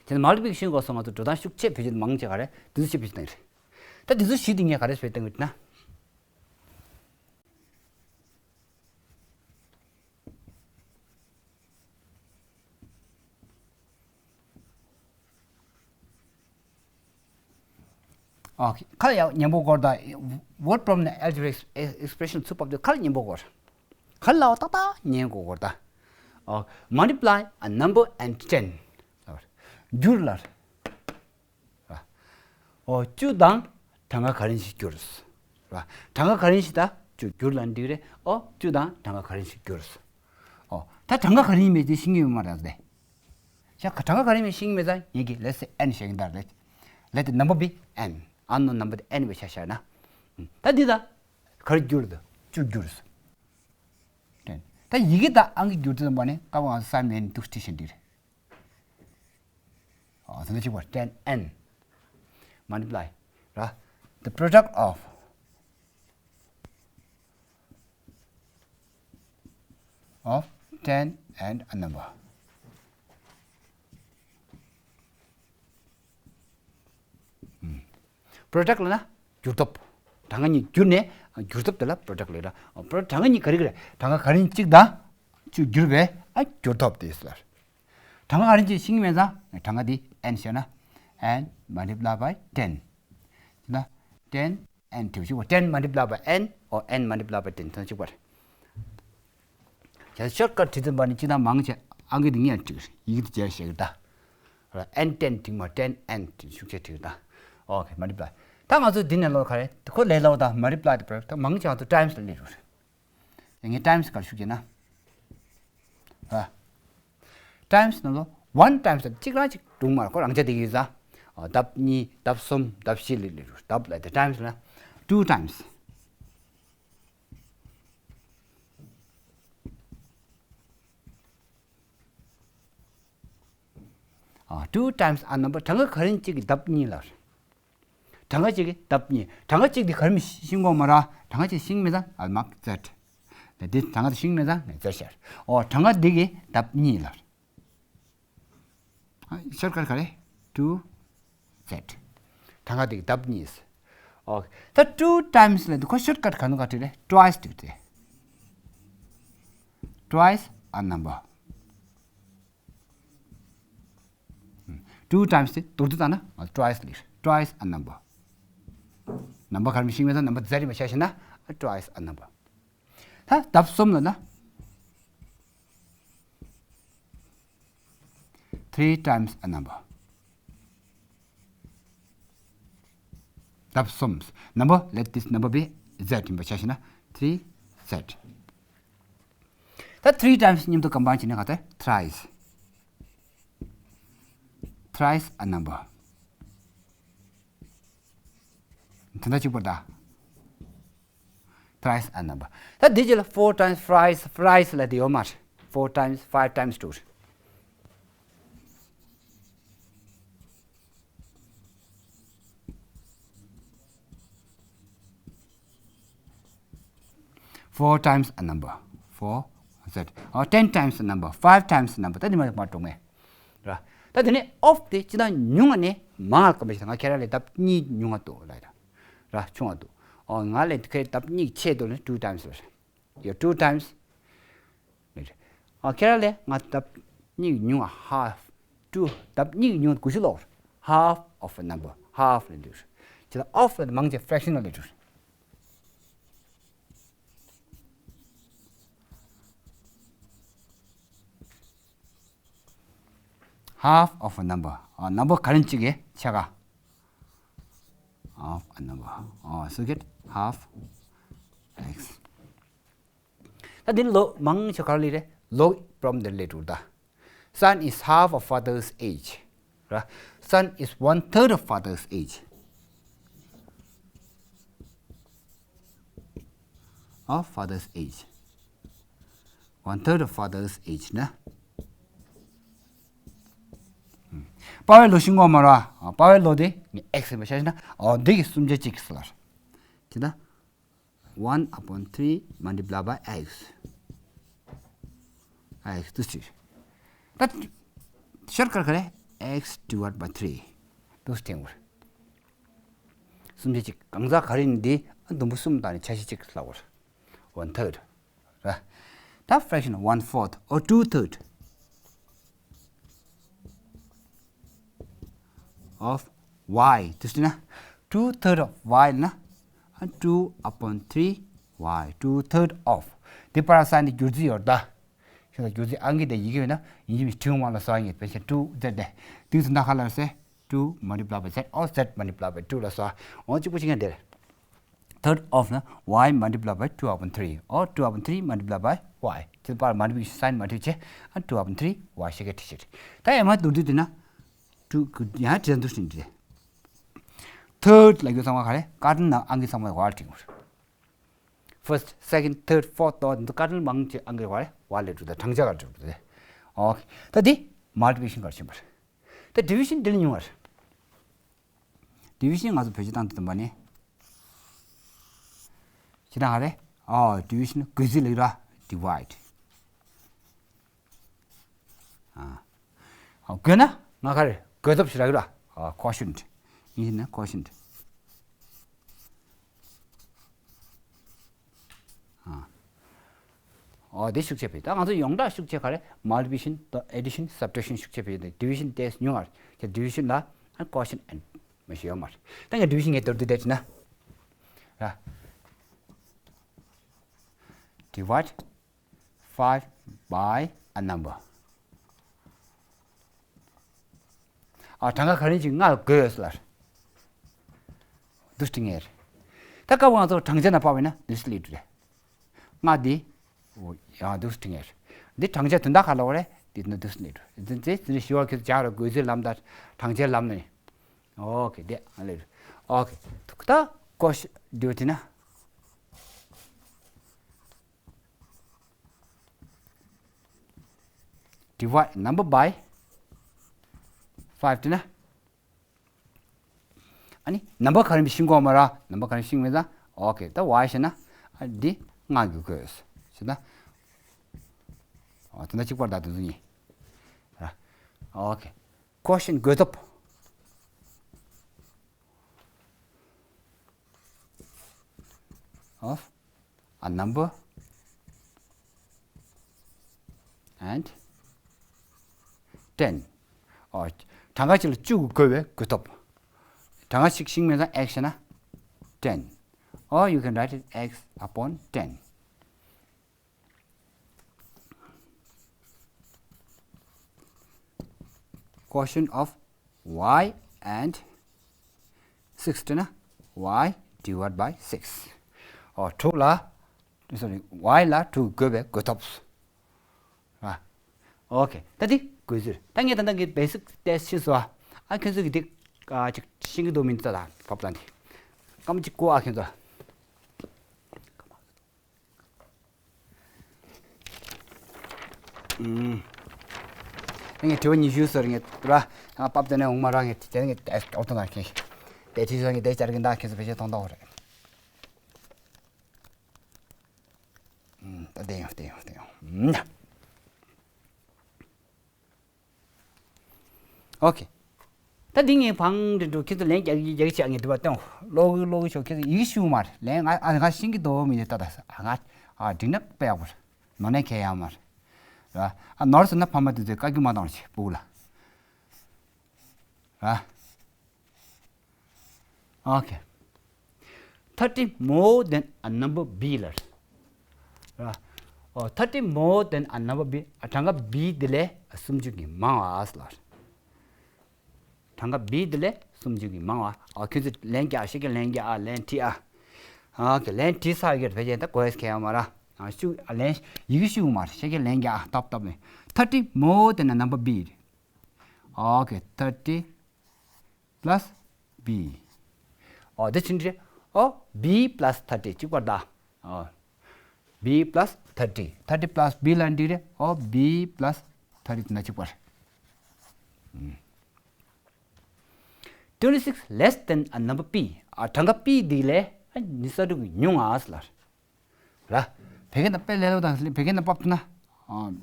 དེ་ནི་multiplication སྐོར་སོང་ང་ཚོ་འགྲོ་སྟངས་ཤུགས་ཆེ་བེད་སྤྱོད་མང་ཆེ་ག་རེད། དེ་ཚོ་ཆེ་བེད་སྤྱོད་བཏང་རེད། ད་དེ་ཚོ་བཞི་དེ་ངས་ག་རེ་བེད་སྤྱོད་བཏང་གི་ན། ཨོ་ཁེ། ཁ་ལ་ཡག་ཉན་པོ་སྐོར་དང་word problem ནས་algebraic expression ཚུར་ཕབ་དུས་ཁ་ལ་ཉན་པོ་སྐོར། ཁ་ལ་ཏག་ཏག་ཉན་དགོས་སྐོར་དང་། ཨོ་multiply a number and ten བསྒྱུར་ལ། ཨོ་བཅུ་དང་གྲངས་ཀ་ག་རེ་ཞིག་བསྒྱུར། ར། གྲངས་ཀ་ག་རེ་ཞིག་ད་བཅུ་བསྒྱུར་ལ་འགྲིག་རེད། ཨོ་བཅུ་དང་གྲངས་ཀ་ག་རེ་ཞིག་བསྒྱུར། ཨོ་ད་གྲངས་ཀ་ག་རེ་ཡིན་མེད་དེ་ཤེས་ཀྱི་ཡོད་མ་རེད་དེ། ཡ་གྲངས་ཀ་ག་རེ་ཡིན་མེད་ཤེས་ཀྱི་མེད་ཙང་ངེད་ཀྱིས་let's say n བཤད་ཀྱི་འདུག་རེད། Let the number be n. Unknown number དེ་n བྱས་བཞག་བཞག་ན། ད་འདི་ད། ག་རེ་བསྒྱུར་དུ་བཅུ་བསྒྱུར། ད་ཡི་གེ་དང་ཨང་ཀི་བསྒྱུར་དུ་བ་ནི་སྐབས་ང་ཚོ་ས་མེད་འདུག་སྟེ་བཤད་འདིར། ཨ་ད་ལྟ་གཅིག་པ་ཏེན་ཨེན་multiply ར། The product of of ten and a number. Product ལབ་ན་བསྒྱུར་ཐབས། གྲངས་ཀ་གཉིས་བསྒྱུར་ནས་བསྒྱུར་ཐབས་དེ་ལ་product ལབ་ར། གྲངས་ཀ་ག་རེ་གཅིག་དང་བཅུ་བསྒྱུར་བས་ཨ་བསྒྱུར་ཐབས་དེ་ལ། གྲངས་ཀ་ག་རེ་གཅིག་ཤེས་ཀྱི་མེད་ཙང་གྲངས་ཀ་འདི་ཨེན་བཤད་ན་ཨེན་multiply by ten ན་ཏེན་ཨེན་བྲིས་ཤིག་པ། ten multiply by n or n multiply by ten ཐང་གཅིག་པར། བྱས་ཤོར་ཀཊ་བྲིས་ཙམ་པ་ནི་སྤྱིར་བཏང་མང་ཆེ་ཨང་ཀི་འདི་ངས་བྲིས་ཡི་གེ་འདི་བརྗེ་བྱས་ཀྱི་ད། ཨེན་ཏེན་བྲིས་མ་ཏེན་ཨེན་བྲིས་ཤུགས་ཆེ་བྲིས་ད། ཨོ་ཁེ་multiply། ད་ང་ཚོ་འདི་ནས་ལོ་ག་རེ་ཁོ་ལས་ལོ་ད་multiply དེ་བར་ད་མང་ཆེ་ང་ཚོ times ལ་སླེབས་རུ། ངས་times གར་ཤུགས་ཆེ་ན། ཨ། times ནང་ལོ་one times གཅིག་རང་གཅིག་སྒྲུང་མར་ཁོ་རང་ཆ་དེ་གི་ཡིན་ཙང་། ལྡབ་གཉིས་ལྡབ་གསུམ་ལྡབ་བཞི་ལི་ལི་རུ་ལྡབ་ལ་དེ་times ལ་two times ཨ། two times a number གྲངས་ཀ་ག་རེ་གཅིག་གི་ལྡབ་གཉིས་ལ། གྲངས་ཀ་གཅིག་གི་ལྡབ་གཉིས། གྲངས་ཀ་གཅིག་དེ་ག་རེ་མི་ཤེས་གོ་མ་ར། གྲངས་ཀ་གཅིག་ཤེས་མེད་ཙང་ཨལ་མག་ཛེད། དེ་གྲངས་ཀ་དེ་ཤེས་མེད་ཙང་ངས་ཛེད་ཤར། ཨོ་གྲངས་ཀ་འདི་གི་ལྡབ་གཉིས་ལ། ཤོར་ཀཊ་ག་རེ། two z གྲངས་ཀ་འདི་གི་ལྡབ་གཉིས། ཨོ་ད་two times ལ་འདི་ཁོ་ཤོར་ཀཊ་ག་ནོ་ག་བྲིས་རེད། twice བྲིས་ཏེ། twice a number two times དེ་མདོར་བསྡུས་བཏང་ན་twice ལེགས། twice a number number ག་རེ་མི་ཤེས་མེད་ཙང་number ཛེད་རེད་མ་ཤེས་ཤེ་ན་twice a number ད་ལྡབ་གསུམ་ལ་ན་three times a number ལྡབ་གསུམ། number let this number be z ཡིན་པ་ཆ་བཞག་ན་three z། ད་three times མཉམ་དུ་combine བྱས་ན་ག་ཚོད། thrice thrice a number དེ་འདྲ་གཅིག་པར་ད། thrice a number ད་འདི་རྗེས་ལ་four times thrice thrice ལ་དེ་ཡོད་མ་རེད། four times five times དྲུག four times a number four z or ten times a number five times a number ད་འདི་མ་མ་གཏོང་མེད་ར། ད་དེ་ནས་of དེ་ཅི་ད་ཉུང་བ་ནས་མང་བ་སྐམ་པ་ཞིག་ང་ཁྱེད་རང་ལས་ལྡབ་གཉིས་ཉུང་བ་འདུག་ལ་ར་ཆུང་བ་འདུག་ཨོ་ང་ལས་ཁྱེད་ལྡབ་གཉིས་ཆེ་འདུག་ལ་two times ལ་ར། ཡོད་two times ཨ་ཁྱེད་རང་ལས་ང་ལྡབ་གཉིས་ཉུང་བ་half two ལྡབ་གཉིས་ཉུང་དགུ་ཤུ་ལོག half of a number half ལས་འདུག་ཅི་ལ་of ལ་མང་ཆེ་fraction ལ་འདུག half of a number ཨ་number ག་རེ་གཅིག་གི་ཆ་ག of a number ཨ་so get half x ད་འདི་ལོ་མང་ཆེ་ག་རེ་ལས་རེད། log from the letter ད། Son is half of father's age ར། Son is one third of father's age of father's age one third of father's age ན། པ་བའི་ལོ་ཤིང་གོ་མ་ར། པ་བའི་ལོ་དེ་ངས་x ཡིན་པ་ཤ་ཤ་ན་འོ་འདི་གི་སུམ་ཆ་གཅིག་གི་སླར། ཅི་ད། one upon three multiply by x x དུ་ཅི། ད་ཤར་ཀར་ཀར་x divide by three དུ་སྟེང་བར། སུམ་ཆ་གཅིག་གང་ཟག་ག་རེ་ཡིན་འདི་ཨ་དུམ་བུ་གསུམ་དང་ནི་ཆ་ཤས་གཅིག་ལྷག་བར། one third ར། ད་fraction one fourth or two third of y དུ་ཟེར་ན། two third of y ན། two upon three y two third of དེ་པར་ས་ནི་བསྒྱུར་རྩིས་ཡོད་ད། ཤེས་ད་བསྒྱུར་རྩིས་ཨང་ཀི་དེ་ཡི་གེ་ཡོད་ན་ཡིན་གཅིག་མིན་གཅིག་དབང་ལ་སོགས་ཡིན་པའི་ཕལ་ཆེར་two ཟེར་ཏེ། དུས་ཚོད་ན་ཁ་ལ་སེ། two multiply by z or z multiply by two ལ་སོགས་འོང་གཅིག་པུ་གཅིག་ཡང་དེར། Third of ན y multiply by two upon three or two upon three multiply by y ཁྱེད་པར་མ་འགྲིག་སའིན་མ་འགྲིག་བྱས་ཨ་two upon three y ཤེས་ཀྱི་བྲིས་ཤིག་ད་ཡང་མ་བསྡུར་དུས་དེ་ན་two ཡང་བྲིས་འདུག་ཟིན་ཏེ། Third ལ་ཡོད་ཚང་མ་ག་རེ་ཀ་ཏན་ན་ཨང་ཀི་ཚང་མ་ཡོད་བྲིས་དགོས། first, second, third, fourth དོ་འདི་ཀ་ཏན་མང་ཆེ་ཨང་ཀི་བ་རེ་བ་ལས་གྲུབ་ད་གྲངས་ཆ་ག་གྲུབ་ད། ཨོ་ཁེ། ད་འདི་མལ་ཊི་པི་ལི་ཀེ་ཤན་ག་རེ་ཤེས་པ་རེད། ད་ཌི་བི་ཤན་འདི་ལ་ཉུང་བ་རེད། ཌི་བི་ཤན་ང་ཚོ་བེད་སྤྱོད་བཏང་དུས་བསྟན་པ་ནི། ཅི་ད་ག་རེ། ཨོ་ཌི་བི་ཤན་བགོས་ཚིག་ལ་ཡོད་ར། ཌི་ཝའི་ཌི། ཨ། ཨོ་བགོས་ན་ང་ག་རེ་བགོས་ཐབས་ཤིག་རག་གི་ར། ཨོ་ཀོ་ཤན་ཊི། ཡིན་ན་ཀོ་ཤན་ཊི། ཨ། ཨོ་དེ་ཤུགས་ཆེ་བས། ད་ང་ཚོ་ཡོངས་གྲགས་ཤུགས་ཆེ་ག་རེ། མལ་ཊི་པི་ལི་ཀེ་ཤན་དང་ཨེ་ཌི་ཤན་སབ་ཊེག་ཤན་ཤུགས་ཆེ་བས། ཌི་བི་ཤན་ཏོག་ཙམ་ཉུང་བ་རེད། ཌི་བི་ཤན་ལ་ཀོ་ཤན་ཊི་མ་ཤེས་ཡོད་མ་རེད། ད་ངས་ཌི་བི་ཤན་ངས་མདོར་བསྡུས་བསྡད་བྱས་ན། ར། Divide five by a number. ཨ་གྲངས་ཀ་ག་རེ་ཅིག་ལྔ་ལ་བགོས་ཡོད་ཟེར་ལ། འདུག་སེ་འབྲི་ངེས་རེད། ད་སྐབས་ང་ཚོ་གྲངས་ཆ་ནང་ཕབ་པ་ཡིན་ན་འདུག་སེ་སླེབས་འགྲོ་རེད། ལྔ་འདི། ཨོ་ཡང་འདུག་སེ་འབྲི་ངེས་རེད། འདི་གྲངས་ཆ་དོན་དག་ག་ལ་བ་རེད། འདི་ནི་འདུག་སེ་སླེབས་འགྲོ་རེད། འདི་འདི་འདི་ཞི་བ་ཁྱོད་ཚོ་སྦྱང་རོགས། བགོས་ཚིག་ལམ་དང་གྲངས་ཆའི་ལམ་ནི། ཨོ་ཁེ། འདི་ཨ་ལེ་རེད། ཨོ་ཁེ། ད་ཀོ་ཤན་ཊི་འདི་བྲིས་ན། Divide number by five བྲིས་ན། ཨ་ནི་ནམ་བར་ག་རེ་ཡིན་ཤེས་དགོས་མ་རེད། ནམ་བར་ག་རེ་ཤེས་མེད་ཙང་། ཨོ་ཁེ། ད་ཝའི་ཤེས་ན། ཨ་འདི་ལྔ་གི་བགོས་ཤེས་ན། ཨོ་དེ་འདྲ་གཅིག་པར་ད་དེ་ཚོ་གཉིས། ཨོ་ཁེ། ཀོ་ཤན་ཊི་བགོས་ཐབས། Of a number and ten. ཨོ། གྲངས་ཀ་གཅིག་ལ་བཅུ་གི་བགོས་པའི་བགོས་ཐབས། གྲངས་ཀ་གཅིག་ཤེས་མེད་ཙང་x བྱས་ན་ten. Or you can write it x upon ten. Quotient of y and six བྲིས་ན། Y divide by six. ཨོ་དྲུག་ལ། སོ་རི། Y ལ་དྲུག་བགོས་པའི་བགོས་ཐབས། ཨ། ཨོ་ཁེ། ད་འདི་བགོས་ཚུལ། ད་ངས་ད་ལྟ་གི་བེ་སིག་ཊེ་སི་ཊི་ཤེས་སོང་ཨ། ཨ་ཁྱོད་ཚོ་གི་འདི། ཨ་ཅིག་ཤེས་ཀྱི་འདུག་མིན་ད་ད་ཕབ་ད་འདི། སྐར་མ་གཅིག་བཀོད་ཨ་ཁྱོད་ཚོ། ཨུམ། ངས་དྲི་བ་ཉི་ཤུ་ཟེར་ངས་ར། ང་པབ་དེ་ནས་འོང་མ་ར། ངས་དེ་ནས་ངས་ཨོ་ཐོ་ན་ཁེ། དེ་དྲི་ཟེར་ངས་དེ་བཅར་གི་འདུག་ཁྱེད་ཚོ་བེད་སྤྱོད་གཏོང་ཐུབ་རེད། ཨུམ། ད་བསྡད་ཡོང་བསྡད་ཡོང་བསྡད་ཡོང་། ཨུམ། ཨོ་ཁེ། ད་འདི་ངས་བང་འདྲི་འགྲོ། ཁྱེད་ཚོ་ལན་རྒྱག་གི་རྒྱག་གི་བྱས། ངས་འདི་པར་སྟོན། ཀློག་གི་ཀློག་གི་ཤོག་ཁྱེད་ཚོ་ཡི་གེ་ཤེས་ཀྱི་མ་རེད། ལན་ང་ཨ་ང་ཤེས་ཀྱི་འདུག་མི་འདུག་ད་ད་ཨ་ང་ཨ་འགྲིག་ན་དཔེ་ཡག་པོ་རེད། ནོར་ན་ཁྱད་ཡོད་མ་རེད། ར། ཨ་ནོར་སོང་ན་ཕ་མ་དེ་ཚོས་བཀའ་བཀྱོན་མ་གཏོང་རོགས་བྱེད་སྤུ་གུ་ལ། ར། ཨོ་ཁེ། Thirty more than a number B ལ། ར། ཨོ། Thirty more than a number B. ཨ་གྲངས་ཀ་B འདི་ལས་སུམ་ཅུ་གིས་མང་བ་ལ། གྲངས་ཀ་B འདི་ལས་སུམ་ཅུ་གིས་མང་བ། ཨོ་ཁྱོད་ཚོས་ལན་རྒྱག་ཤེས་ཀྱི་ལན་རྒྱག་ཨ་ལན་བྲིས་ཨ། ཨོ་ཁེ། ལན་བྲིས་ཚར་ཡོད་རེད། བེད་སྤྱོད་ད་གོ་ཡས་ཁྱད་ཡོད་མ་ར། ཨ་ཤུ་ཨ་ལན་ཡི་གེ་ཤེས་ཀྱི་མ་རེད། ཤེས་ཀྱི་ལན་རྒྱག་ཨ་ཏོབ་ཏོབ་ནས། Thirty more than a number B. ཨོ་ཁེ། Thirty plus B. ཨོ་དེ་ཕྱིན་ཏེ། ཨོ་B plus thirty གཅིག་པར་ད། ཨོ་B plus thirty. Thirty plus B ལ་འགྲིག་རེད། ཨོ་B plus thirty དེ་ན་གཅིག་པར། ཨུམ། Twenty six less than a number P. ཨ་གྲངས་ཀ་P འདི་ལས་ཨ་ཉི་ཤུ་རྩ་དྲུག་གིས་ཉུང་ང་ཟེར་ལ། ར། བོད་སྐད་ནང་དཔེ་ལས་སླ་པོ་དང་བོད་སྐད་ནང་ཕབ་ཐུབ་ན། ཨ།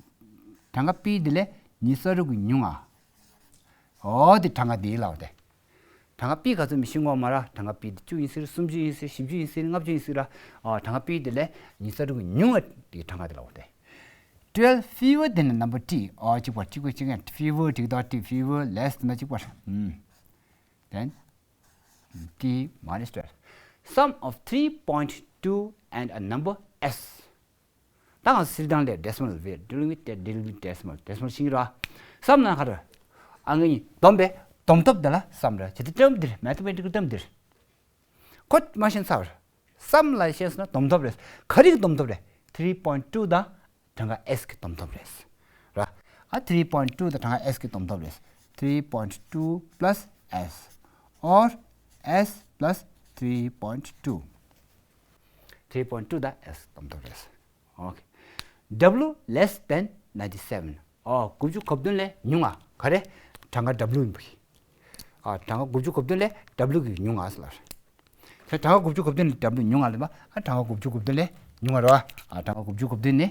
གྲངས་ཀ་P འདི་ལས་ཉི་ཤུ་རྩ་དྲུག་གིས་ཉུང་ང་། ཨོ་དེ་གྲངས་ཀ་འདི་ལབ་དེ། གྲངས་ཀ་P ག་ཚོད་མི་ཤེས་དགོས་མ་ར། གྲངས་ཀ་P འདི་བཅུ་ཡིན་ཟེར། སུམ་ཅུ་ཡིན་ཟེར། བཞི་བཅུ་ཡིན་ཟེར། ལྔ་བཅུ་ཡིན་ཟེར་ར། ཨ་གྲངས་ཀ་P འདི་ལས་ཉི་ཤུ་རྩ་དྲུག་གིས་ཉུང་ང་དེ་གྲངས་ཀ་དེ་ལབ་དེ། Twelve fewer than a number T. ཨོ་གཅིག་པ་གཅིག་པ་གཅིག་ཡང་fewer གཅིག་དང་T fewer less དེ་ན་གཅིག་པ། ཨུམ། Then T minus twelve. Sum of three point two and a number S. ད་ང་སིལ་དང་ལས་decimal, we are dealing with the, dealing with decimal. decimal ཤིང་ར། སམ་ན་ཁ་ར། ཨ་ངའི་སྡོམ་པས་སྡོམ་ཐབས་འདི་ལ་སམ་ར། ཇི་ལྟར་སྟོན་འདིར། mathematical སྟོན་འདིར། ཁོ་མ་ཤེས་ཚར། སམ་ལ་ཤེས་སོང་ན་སྡོམ་ཐབས་རེད། ག་རེ་གི་སྡོམ་ཐབས་རེད། three point two དང་གྲངས་ཀ་S གི་སྡོམ་ཐབས་རེད། ར། ཨ་three point two དང་གྲངས་ཀ་S གི་སྡོམ་ཐབས་རེད། three point two plus S or S plus three point two. three point two ད་S སྟོང་ཐོག་རེད། Okay. W less than ninety seven. ཨོ། དགུ་བཅུ་གོ་བདུན་ལས་ཉུང་ང་། ག་རེ། གྲངས་ཀ་W ཡིན་པ་ཡིན། ཨ། གྲངས་ཀ་དགུ་བཅུ་གོ་བདུན་ལས་W གི་ཉུང་ང་ཟེར་ལ། ད་གྲངས་ཀ་དགུ་བཅུ་གོ་བདུན་ལས་W ཉུང་ང་ལབ་པ། ཨ། གྲངས་ཀ་དགུ་བཅུ་གོ་བདུན་ལས་ཉུང་ང་རེད་པ། ཨ། གྲངས་ཀ་དགུ་བཅུ་གོ་བདུན་ནི་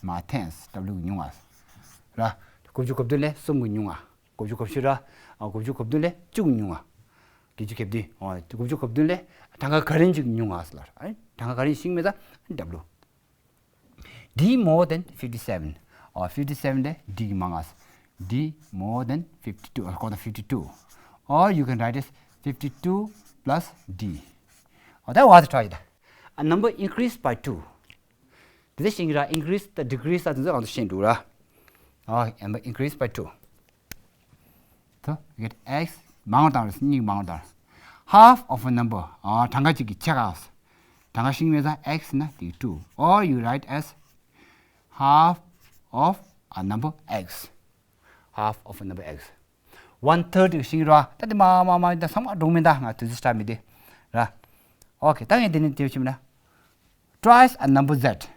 མ་tens W གི་ཉུང་ང་ར། དགུ་བཅུ་གོ་བདུན་ལས་གསུམ་གི་ཉུང་ང་། དགུ་བཅུ་གོ་བཞི་ར། ཨ། དགུ་བཅུ་གོ་བདུན་ལས་བཅུ་གི་ཉུང་ང་། བརྒྱད་ཅུ་གྱ་བདུན། ཨོ། དགུ་བཅུ་གོ་བདུན་ལས་གྲངས་ཀ་ག་རེ་ཅིག་ཉུང་ང་ཟེར་ལ། ཨ། གྲངས་ཀ་ག་རེ་ཞིག་མེད་ད་W། D more than fifty seven. ཨོ། fifty seven ལས་D གི་མང་ང་། D more than fifty two. ཨ། གོ་ད་fifty two. Or you can write as fifty two plus D. ཨོ། ད་བ་ད་try ད། A number increased by two. དེ་ལས་ཤིང་ར་increase དང་decrease དང་དེ་ཚོ་གང་དུ་ཤེས་འདུག་ར། ཨ། number increase by two. ད་get x མང་བ་དང་རེད། གཉིས་མང་བ་དང་། Half of a number. ཨ། གྲངས་ཀ་གཅིག་གི་ཕྱེད་ཀ། གྲངས་ཀ་ཤིང་མེད་ས་x ན་དེ་two. Or you write as half of a number x. Half of a number x. One third ཤིང་ར། ད་དེ་མ་མ་མ་ད་སང་མ་འགྲོ་མི་ད་ང་དུས་ཚོད་སྟབས་མི་དེ་ར། Okay. ད་ངས་དེ་ནས་དེ་བྱེད་མི་ན། Twice a number z.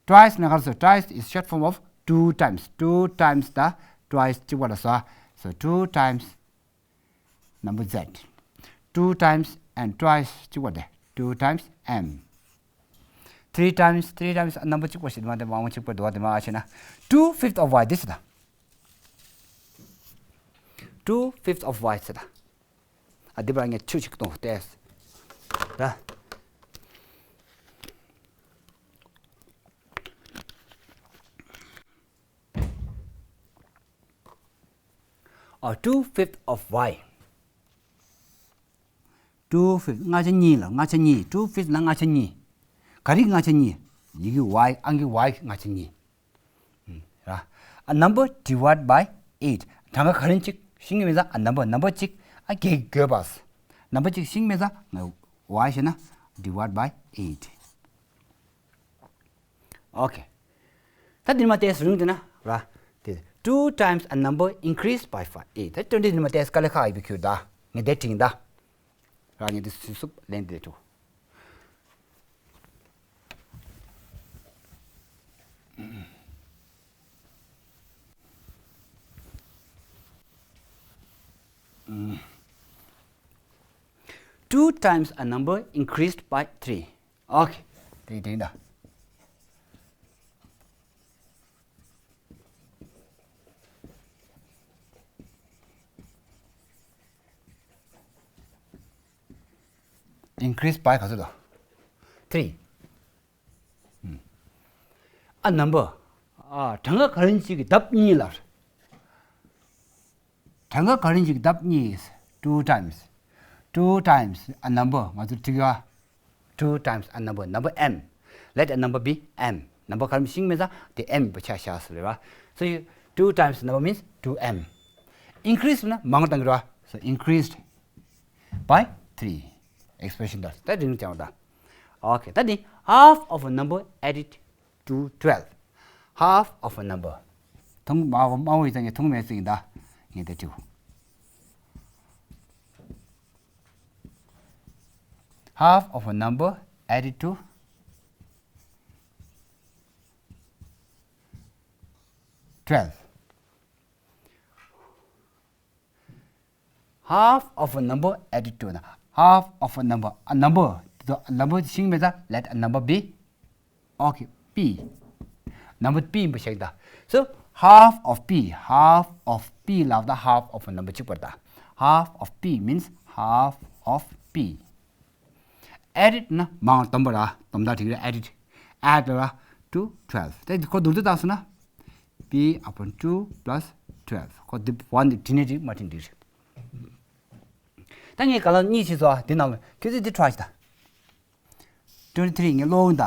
Twice ན་ག་རེ་ཟེར། twice is short form of two times. Two times ད་twice གཅིག་པ་ལ་ཟེར། So two times number z. Two times and twice གཅིག་པ་དེ། Two times m. Three times, three times a number གཅིག་པ་ཞིག་མ་དེ་མང་པོ་གཅིག་པ་འདུག་པ། དེ་མ་ཨ་ཆེ་ན། Two fifth of y this ད། Two fifth of y ཟེར་ད། ཨ། འདི་པར་ངས་ཆུ་ཞིག་གཏོང་སྟེ། ར། ཨ། two fifth of y. Two fifth ལྔ་ཆ་གཉིས་ལ། ལྔ་ཆ་གཉིས། Two fifth ལ་ལྔ་ཆ་གཉིས། ག་རེ་གི་ལྔ་ཆ་གཉིས། ཡི་གེ་y། ཨང་ཀི་y གི་ལྔ་ཆ་གཉིས། ར། A number divide by eight. གྲངས་ཀ་ག་རེ་གཅིག་ཤིང་མེད་ས། ཨ། number number གཅིག་ཨ་བརྒྱད་ཀྱིས་བགོས་པ། number གཅིག་ཤིང་མེད་ས། ང་y ཤེ་ན་divide by eight. Okay. ད་འདི་མ་ཏེས་རུང་དེ་ན་ར། དེ་two times a number increased by five. ཨེ། ད་དོན་འདི་མ་ཏེས་དཀའ་ལས་ཁག་ཡོད་པའི་ཁྱོད་ད། ངས་དེ་དྲིང་ད། ར། ངས་དེ་སུབ་སུབ་ལན་དེ་ཐུ། Two times a number increased by three. Okay. དེ་དེ་འདྲ། Increase by ག་ཚོད་དང་། Three. ཨ། number. ཨ། གྲངས་ཀ་ག་རེ་ཅིག་གི་ལྡབ་གཉིས་ལ། གྲངས་ཀ་ག་རེ་ཅིག་གི་ལྡབ་གཉིས། Two times. Two times a number. ང་ཚོ་ཁྲིད་ཡ། Two times a number. Number m. Let a number be m. Number ག་རེ་ཤིང་མེད་ས་དེ་m པ་ཆ་བཞག་ཟེར་རེད་བ། So you, two times number means two m. Increase ན་མང་བ་བཏང་གི་རེད་བ། So increased by three. Expression ད་ད་རིང་ཅང་ད། Okay. ད་ནི་half of a number added to twelve. Half of a number. ཐུང་མ་མ་འོ་ཡི་ད་ངས་ཐུང་མེད་ཟིན་ད། ངས་དེ་ཐུ། Half of a number added to twelve. Half of a number added to. Half of a number. A number. The number ཤིང་མེད་ད། Let a number be. Okay. P. Number p ཡིན་པ་ཞིག་ད། So half of p. Half of p ལབ་ད་half of a number གཅིག་པ་རེད་ད། Half of p means half of p. Added ན་མང་བ་སྡོམ་པ་ར། སྡོམ་ད་ཁྲིད་ར། Added. Add ར་to twelve. དེ་ཁོ་བསྡུར་དུ་བཏང་སོང་ན། P upon two plus twelve. ཁོ་འདི་one འདི་བྲིས་ནས་འགྲིག་མ་བྲིས་འགྲིག་རེད། ད་ངས་ག་ལ་གཉིས་བྱས་སོ། འདི་ནང་ལ་ཁྱོད་ཚོས་འདི་try ད། Twenty three ངས་ཀློག་ཡིན་ད།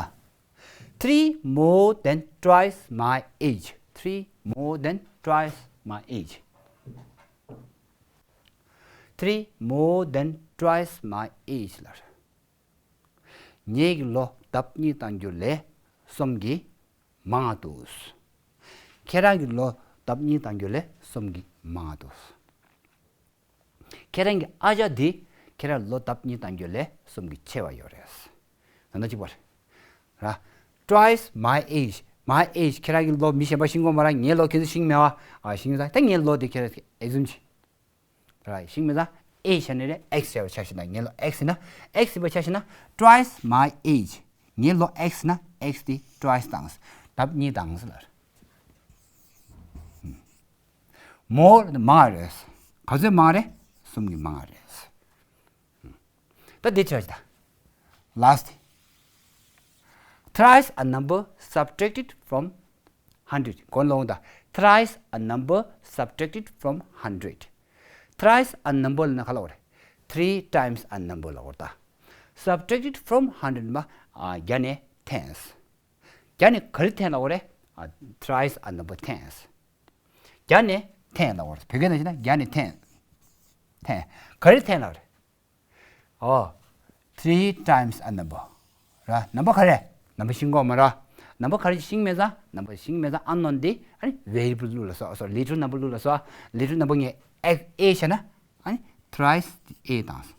Three more than twice my age. Three more than twice my age. Three more than twice my age ལ། ངེད་ཀྱི་ལོ་ལྡབ་གཉིས་བཏང་རྒྱུ་ལས་གསུམ་གྱིས་མང་བ་འདུག་ཁྱེད་རང་གི་ལོ་ལྡབ་གཉིས་བཏང་རྒྱུ་ལས་གསུམ་གྱིས་མང་བ་འདུག་ཁྱེད་རང་གི་ཨ་ཅག་འདི་ ཁྱེད་རང་ལོ་ལྡབ་གཉིས་བཏང་རྒྱུ་ལས་གསུམ་གྱིས་ཆེ་བ་ཡོད་རེད། ད་ནི་གཅིག་པ་རེད། ར། Twice my age. My age. ཁྱེད་རང་གི་ལོ་མི་གཞན་པ་ཤེས་ཀྱི་ཡོད་མ་རེད། ངའི་ལོ་ཁྱེད་ཚོ་ཤེས་ཀྱི་མེད་པ། ཨ། ཤེས་ཀྱི་ཡོད་ས། ད་ངའི་ལོ་དེ་ཁྱེད་རང་ཨེ་ཛུམ་བྱེད། ར། ཤེས་ཀྱི་མེད་ས། ཨེ་བྱས་ནས་རེད། ཨེགས་བྱས་པ་ཆ་བཞག་ན། ངའི་ལོ་ཨེགས་ཡིན་ན། ཨེགས་ཡིན་པ་ཆ་བཞག་ན། Twice my age. ངའི་ལོ་ཨེགས་ཡིན་ན། ཨེགས་དེ་twice བཏང་། ལྡབ་གཉིས་བཏང་ཟེར་ལ། More མང་བ་རེད། ག་ཚོད་མང་བ་རེད། གསུམ་གྱིས་མང་བ་རེད། ད་འདི་ཆ་ཞིག་ད། Last. Thrice a number subtracted from hundred. གོ་ལོང་ད། Thrice a number subtracted from hundred. Thrice a number ལབ་ན་ག་ལབ་རེད། Three times a number ལབ་རེད་ད། Subtracted from hundred མ། ཨ། བརྒྱ་ནས་ten. བརྒྱ་ནས་ག་རེ་ten ལབ་རེད། ཨ། Thrice a number ten. བརྒྱ་ནས་ten ལབ་རེད། བོད་སྐད་ནང་བཤད་ན་བརྒྱ་ནས་ten. ten. ག་རེ་ten ལབ་རེད། ཨོ། Three times a number. ར། ནམ་བར་ག་རེ། ནམ་བར་ཤེས་ཀྱི་ཡོད་མ་རེད། ནམ་བར་ག་རེ་ཤེས་ཀྱི་མེད་ཙང་། ནམ་བར་ཤེས་ཀྱི་མེད་ཙང་། ཨན་ནོན་འདི་ཨ་ནི་ཝེ་རི་ཨེ་བལ་ལབ་ལ་སོགས། སོ་ལི་ཊལ་ནམ་བར་ལབ་ལ་སོགས། ལི་ཊལ་ནམ་བར་ངས་ཨེ་ཨེ་བྱས་ན། ཨ་ནི་thrice ཨེ་བཏང་།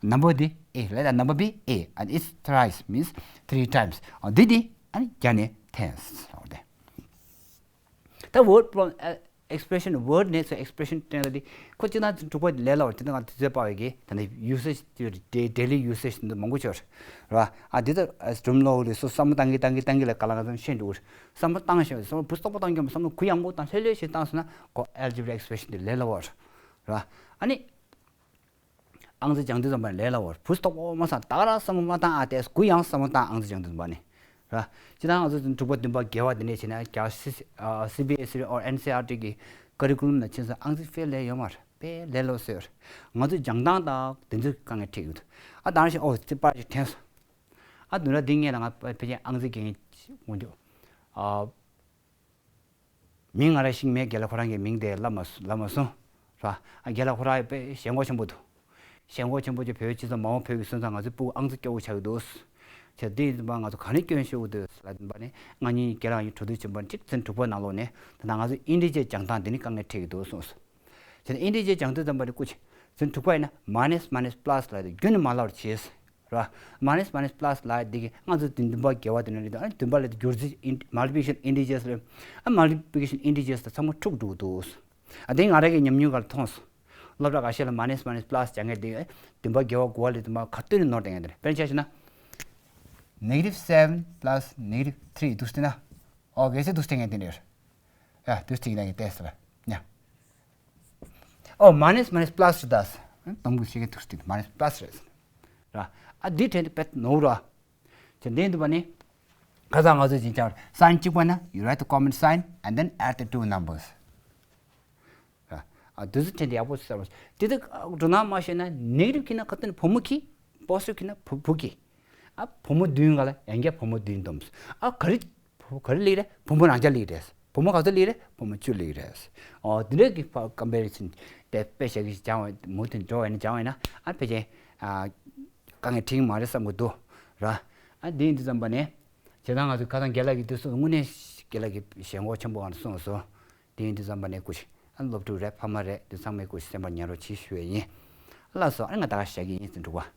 ནམ་བར་འདི་ཨེ། Let the number be a and its thrice means three times. ཨ། འདི་འདི་ཨ་ནི་བརྒྱ་ནས་ten ལབ་རེད། ད་word from expression, word ནས་སོ་expression བསྟན་ལ་དེ། ཁོ་སྤྱིར་བཏང་དྲུག་པ་ལས་སླ་བ། དེ་ནང་དུས་ཚོད་སྤར་བའི་གི་ད་ནི་usage དེ་daily usage དེ་མང་པོ་ཡོད་རེད། ཨ། འདི་ལྟར་སྒྲུང་ལོག་རེད། སོ་བསམ་བློ་བཏང་གི་བཏང་གི་བཏང་གི་ལ་ག་ལ་ག་ཚོད་ཤེས་འགྲོ་གི་རེད། བསམ་བློ་བཏང་ཤེས། བསམ་བློ་བུ་སྟོང་པ་བཏང་གི་བསམ་བློ་གུ་ཡངས་པོ་བཏང་། ལྷོད་ལྷོད་ཞིག་བཏང་སོང་ན་ཁོ་algebraic expression དེ་ལས་སླ་བ་རེད། ཨ་ནི། ཨང་རྩིས་སྦྱང་དུས་ཙམ་པ་ནས་ལས་སླ་བ་རེད། བུ་སྟོང་པ་མ་བསམ། ད་ག་རང་བསམ་བློ་མ་བཏང་། ཨ། དེ་གུ་ཡངས་བསམ་བློ་བཏང་། ཨང་རྩིས་སྦྱང་དུས་ཙམ་པ་ནས་ར། སྤྱིར་བཏང་ང་ཚོ་དྲུག་པ་བདུན་པ་བརྒྱད་པ་དེ་འདྲས་བྱས་ན་རྒྱ་སི་སི་ཨ་སི་བི་ཨེ་སི་རེད། or ཨེན་སི་ཨར་ཊི་གི་ཀ་རི་ཀུ་ལམ་ནང་ཕྱིན་ཙང་ཨང་རྩིས་ཕལ་ལས་ཡོད་མ་རེད། དཔེ་ལས་སླ་བོ་བཟོས་ཡོད་རེད། ང་ཚོས་སྦྱང་སྟངས་དང་དེ་ཚོའི་དཀའ་ངལ་འཕྲད་ཡོད། ཨ། ད་ག་རང་བཞིན། ཨོ། ཙི་པར་ཞིག་འཐེན་སོང་། ཨ། བདུན་ཕྲག་འདི་སྔོན་ལ་ང་ཕལ་ཆེར་ཨང་རྩིས་དགེ་རྒན་ཞིག་འོང་དུས། ཨ། མིང་ང་རང་ཤེས་ཀྱི་མེད། རྒན་ལགས་ཁོ་རང་གི་མིང་དེ་ལབ་མ་ལབ་མ་སོང་། ར། ཨ། རྒན་ལགས་ཁོ་རང་དཔེ་ཞེན་ཁོག་ཆེན་པོ་འདུག་ཞེན་ཁོག་ཆེན་པོ་ཅིག་བོད་སྤྱི་ཚོགས་མ་འོངས་བོད་ཀྱི་སོན་རྩ། ང་ཚོའི་སྤུ་གུ་ཨང་རྩིས་སྐྱོ་བོ་ཆགས་ཀྱི་འདུག་བྱས་དུས་ཙམ་པ་ང་ཚོ་ག་ནས་སྐྱོན་ཤོར་གྱི་འདུག་ལབ་པ་ནས། ང་གཉིས་རྒན་ལགས་གཉིས་གྲོས་བསྡུར་བྱས་པ་ནས། གཅིག་ཚན་དྲུག་པ་ནང་ལོགས་ནས། ད་ལྟ་ང་ཚོ་ཨིན་ཌི་ཇེ་སྦྱང་སྟངས་འདི་ནས་དཀའ་ངལ་འཕྲད་ཀྱི་འདུག་གསུངས་སོང་། བྱས་ན་ཨིན་ཌི་ཇེ་སྦྱང་དུས་ཙམ་པ་ནས་སྐུ་མཁྱེན། ཚན་དྲུག་པ་ཡིན་ན་མའི་ནས་མའི་ནས་པ་ལ་སི་ལབ་དེ་རྒྱུན་ནས་མ་ལབ་པ་བྱས། ར། མའི་ནས་མའི་ནས་པ་ལ་སི་ལབ་དེ་གིས་ང་ཚོ་དེ་བདུན་པ་བརྒྱད་པ་དེ་ནས་རེད། ཨ། བདུན་པ་ལབ་དེ་བསྒྱུར་རྩིས་ཨིན། multiplication integers རེད། ཨ། multiplication integers དང་ཚང་མ་འཁྲུག་འགྲོ་གི་འདུག་ཨ། དེ་ང་རང་གི་ཉམས་མྱོང་སྒང་ལ་མཐོང་སོང་། སློབ་གྲྭ་ཁ་ཤས་ལ་མའི་ནས་མའི་ནས་པ་ལ་སི་སྦྱང་མཁན་དེ་བདུན་པ་བརྒྱད་པ་དགུ་པ་ལབ་དེ་མར་ག་དུས་ནས་ནོར་བསྡད་མཁན་དེ་རེད། དཔེར་ན་ཆ་བཞག་ན། negative seven plus negative three འདུག་སྟེ་ན། ཨོ། གལ་སྲིད་འདུག་སྟེ་མཁན་དེ་འདྲ་རེད། ཡ། འདུག་སྟེ་མཁན་དེ་ལྟས་སོ། ཡ། ཨོ། མའི་ནས་མའི་ནས་པ་ལ་སི་རེད་ད། དང་པོ་ཤེས་མཁན་འདུག་སྟེ་མའི་ནས་པ་ལ་སི་རེད། ར། ཨ། འདི་དྲན་དེ་དཔེ་ནོར་ར། ཅེས་འདི་འདུག་པ་ནི། ཁ་སང་ང་ཚོས་ཅིག་ཀྱང་སའིན་གཅིག་པ་ན། you write the common sign and then add the two numbers. ཨ། དེ་ཚོ་དྲན་དེ་ཡག་པོ་གསལ་པོ། དེ་དག་འགྲོ་སྣང་མ་ཤེས་ན་ནེ་གེ་ཊིབ་འཁྱེར་ན་ག་དུས་ནས་བུ་མོ་འཁྱེར། པོ་སི་ཊིབ་འཁྱེར་ན་བུ་བུ་འཁྱེར། ཨ། བུ་མོ་བདུན་སྒང་ལ་ཡང་བསྐྱར་བུ་མོ་བདུན་བསྡོམས། ཨ། ག་རེ། བུ་ག་རེ་སླེབས་རེད། བུ་མོ་རང་འཇགས་སླེབས་རེད། བུ་མོ་ག་ཚོད་སླེབས་རེད། བུ་མོ་བཅུ་སླེབས་རེད། ཨོ། དེ་འདྲའི་གི་ཀམ་པེ་རི་སན་དེ་དཔེ་བཞག་གི་སྦྱང་བ་མུ་མཐུད་འགྲོ་བ་ཡིན་ན། སྦྱང་བ་ཡིན་ན། ཨ། ཕལ་ཆེར། ཨ། དཀའ་ངལ་འཕྲད་ཀྱི་མ་རེད་བསམ་གྱི་འདུག་ར། ཨ། འདི་ཡིན་དུས་ཙམ་པ་ནས། བྱས་ཙང་ང་ཚོས་ཁ་སང་རྒན་ལགས་ཀྱིས་དུས་སུ་དངོས་གནས་རྒན་ལགས་ཀྱིས་ཞེན་ཁོག་ཆེན་པོ་ང་ཚོ་གསུངས་སོང་། དེ་ཡིན་དུས་ཙམ་པ་ནས་སྐུ་མཁྱེན། ཨ། སློབ་ཕྲུག་རེད། ཕ་མ་རེད། དེ་ཚང་མས་སྐུ་མཁྱེན་སེམས་པ་ཉར་རོགས་བྱེད་ཞུ་བ་ཡིན། ལགས་སོ། ཨ་ནི་ང་ད་ག་བཞག་གི་ཡིན་ཟེར། འགྲོ་ག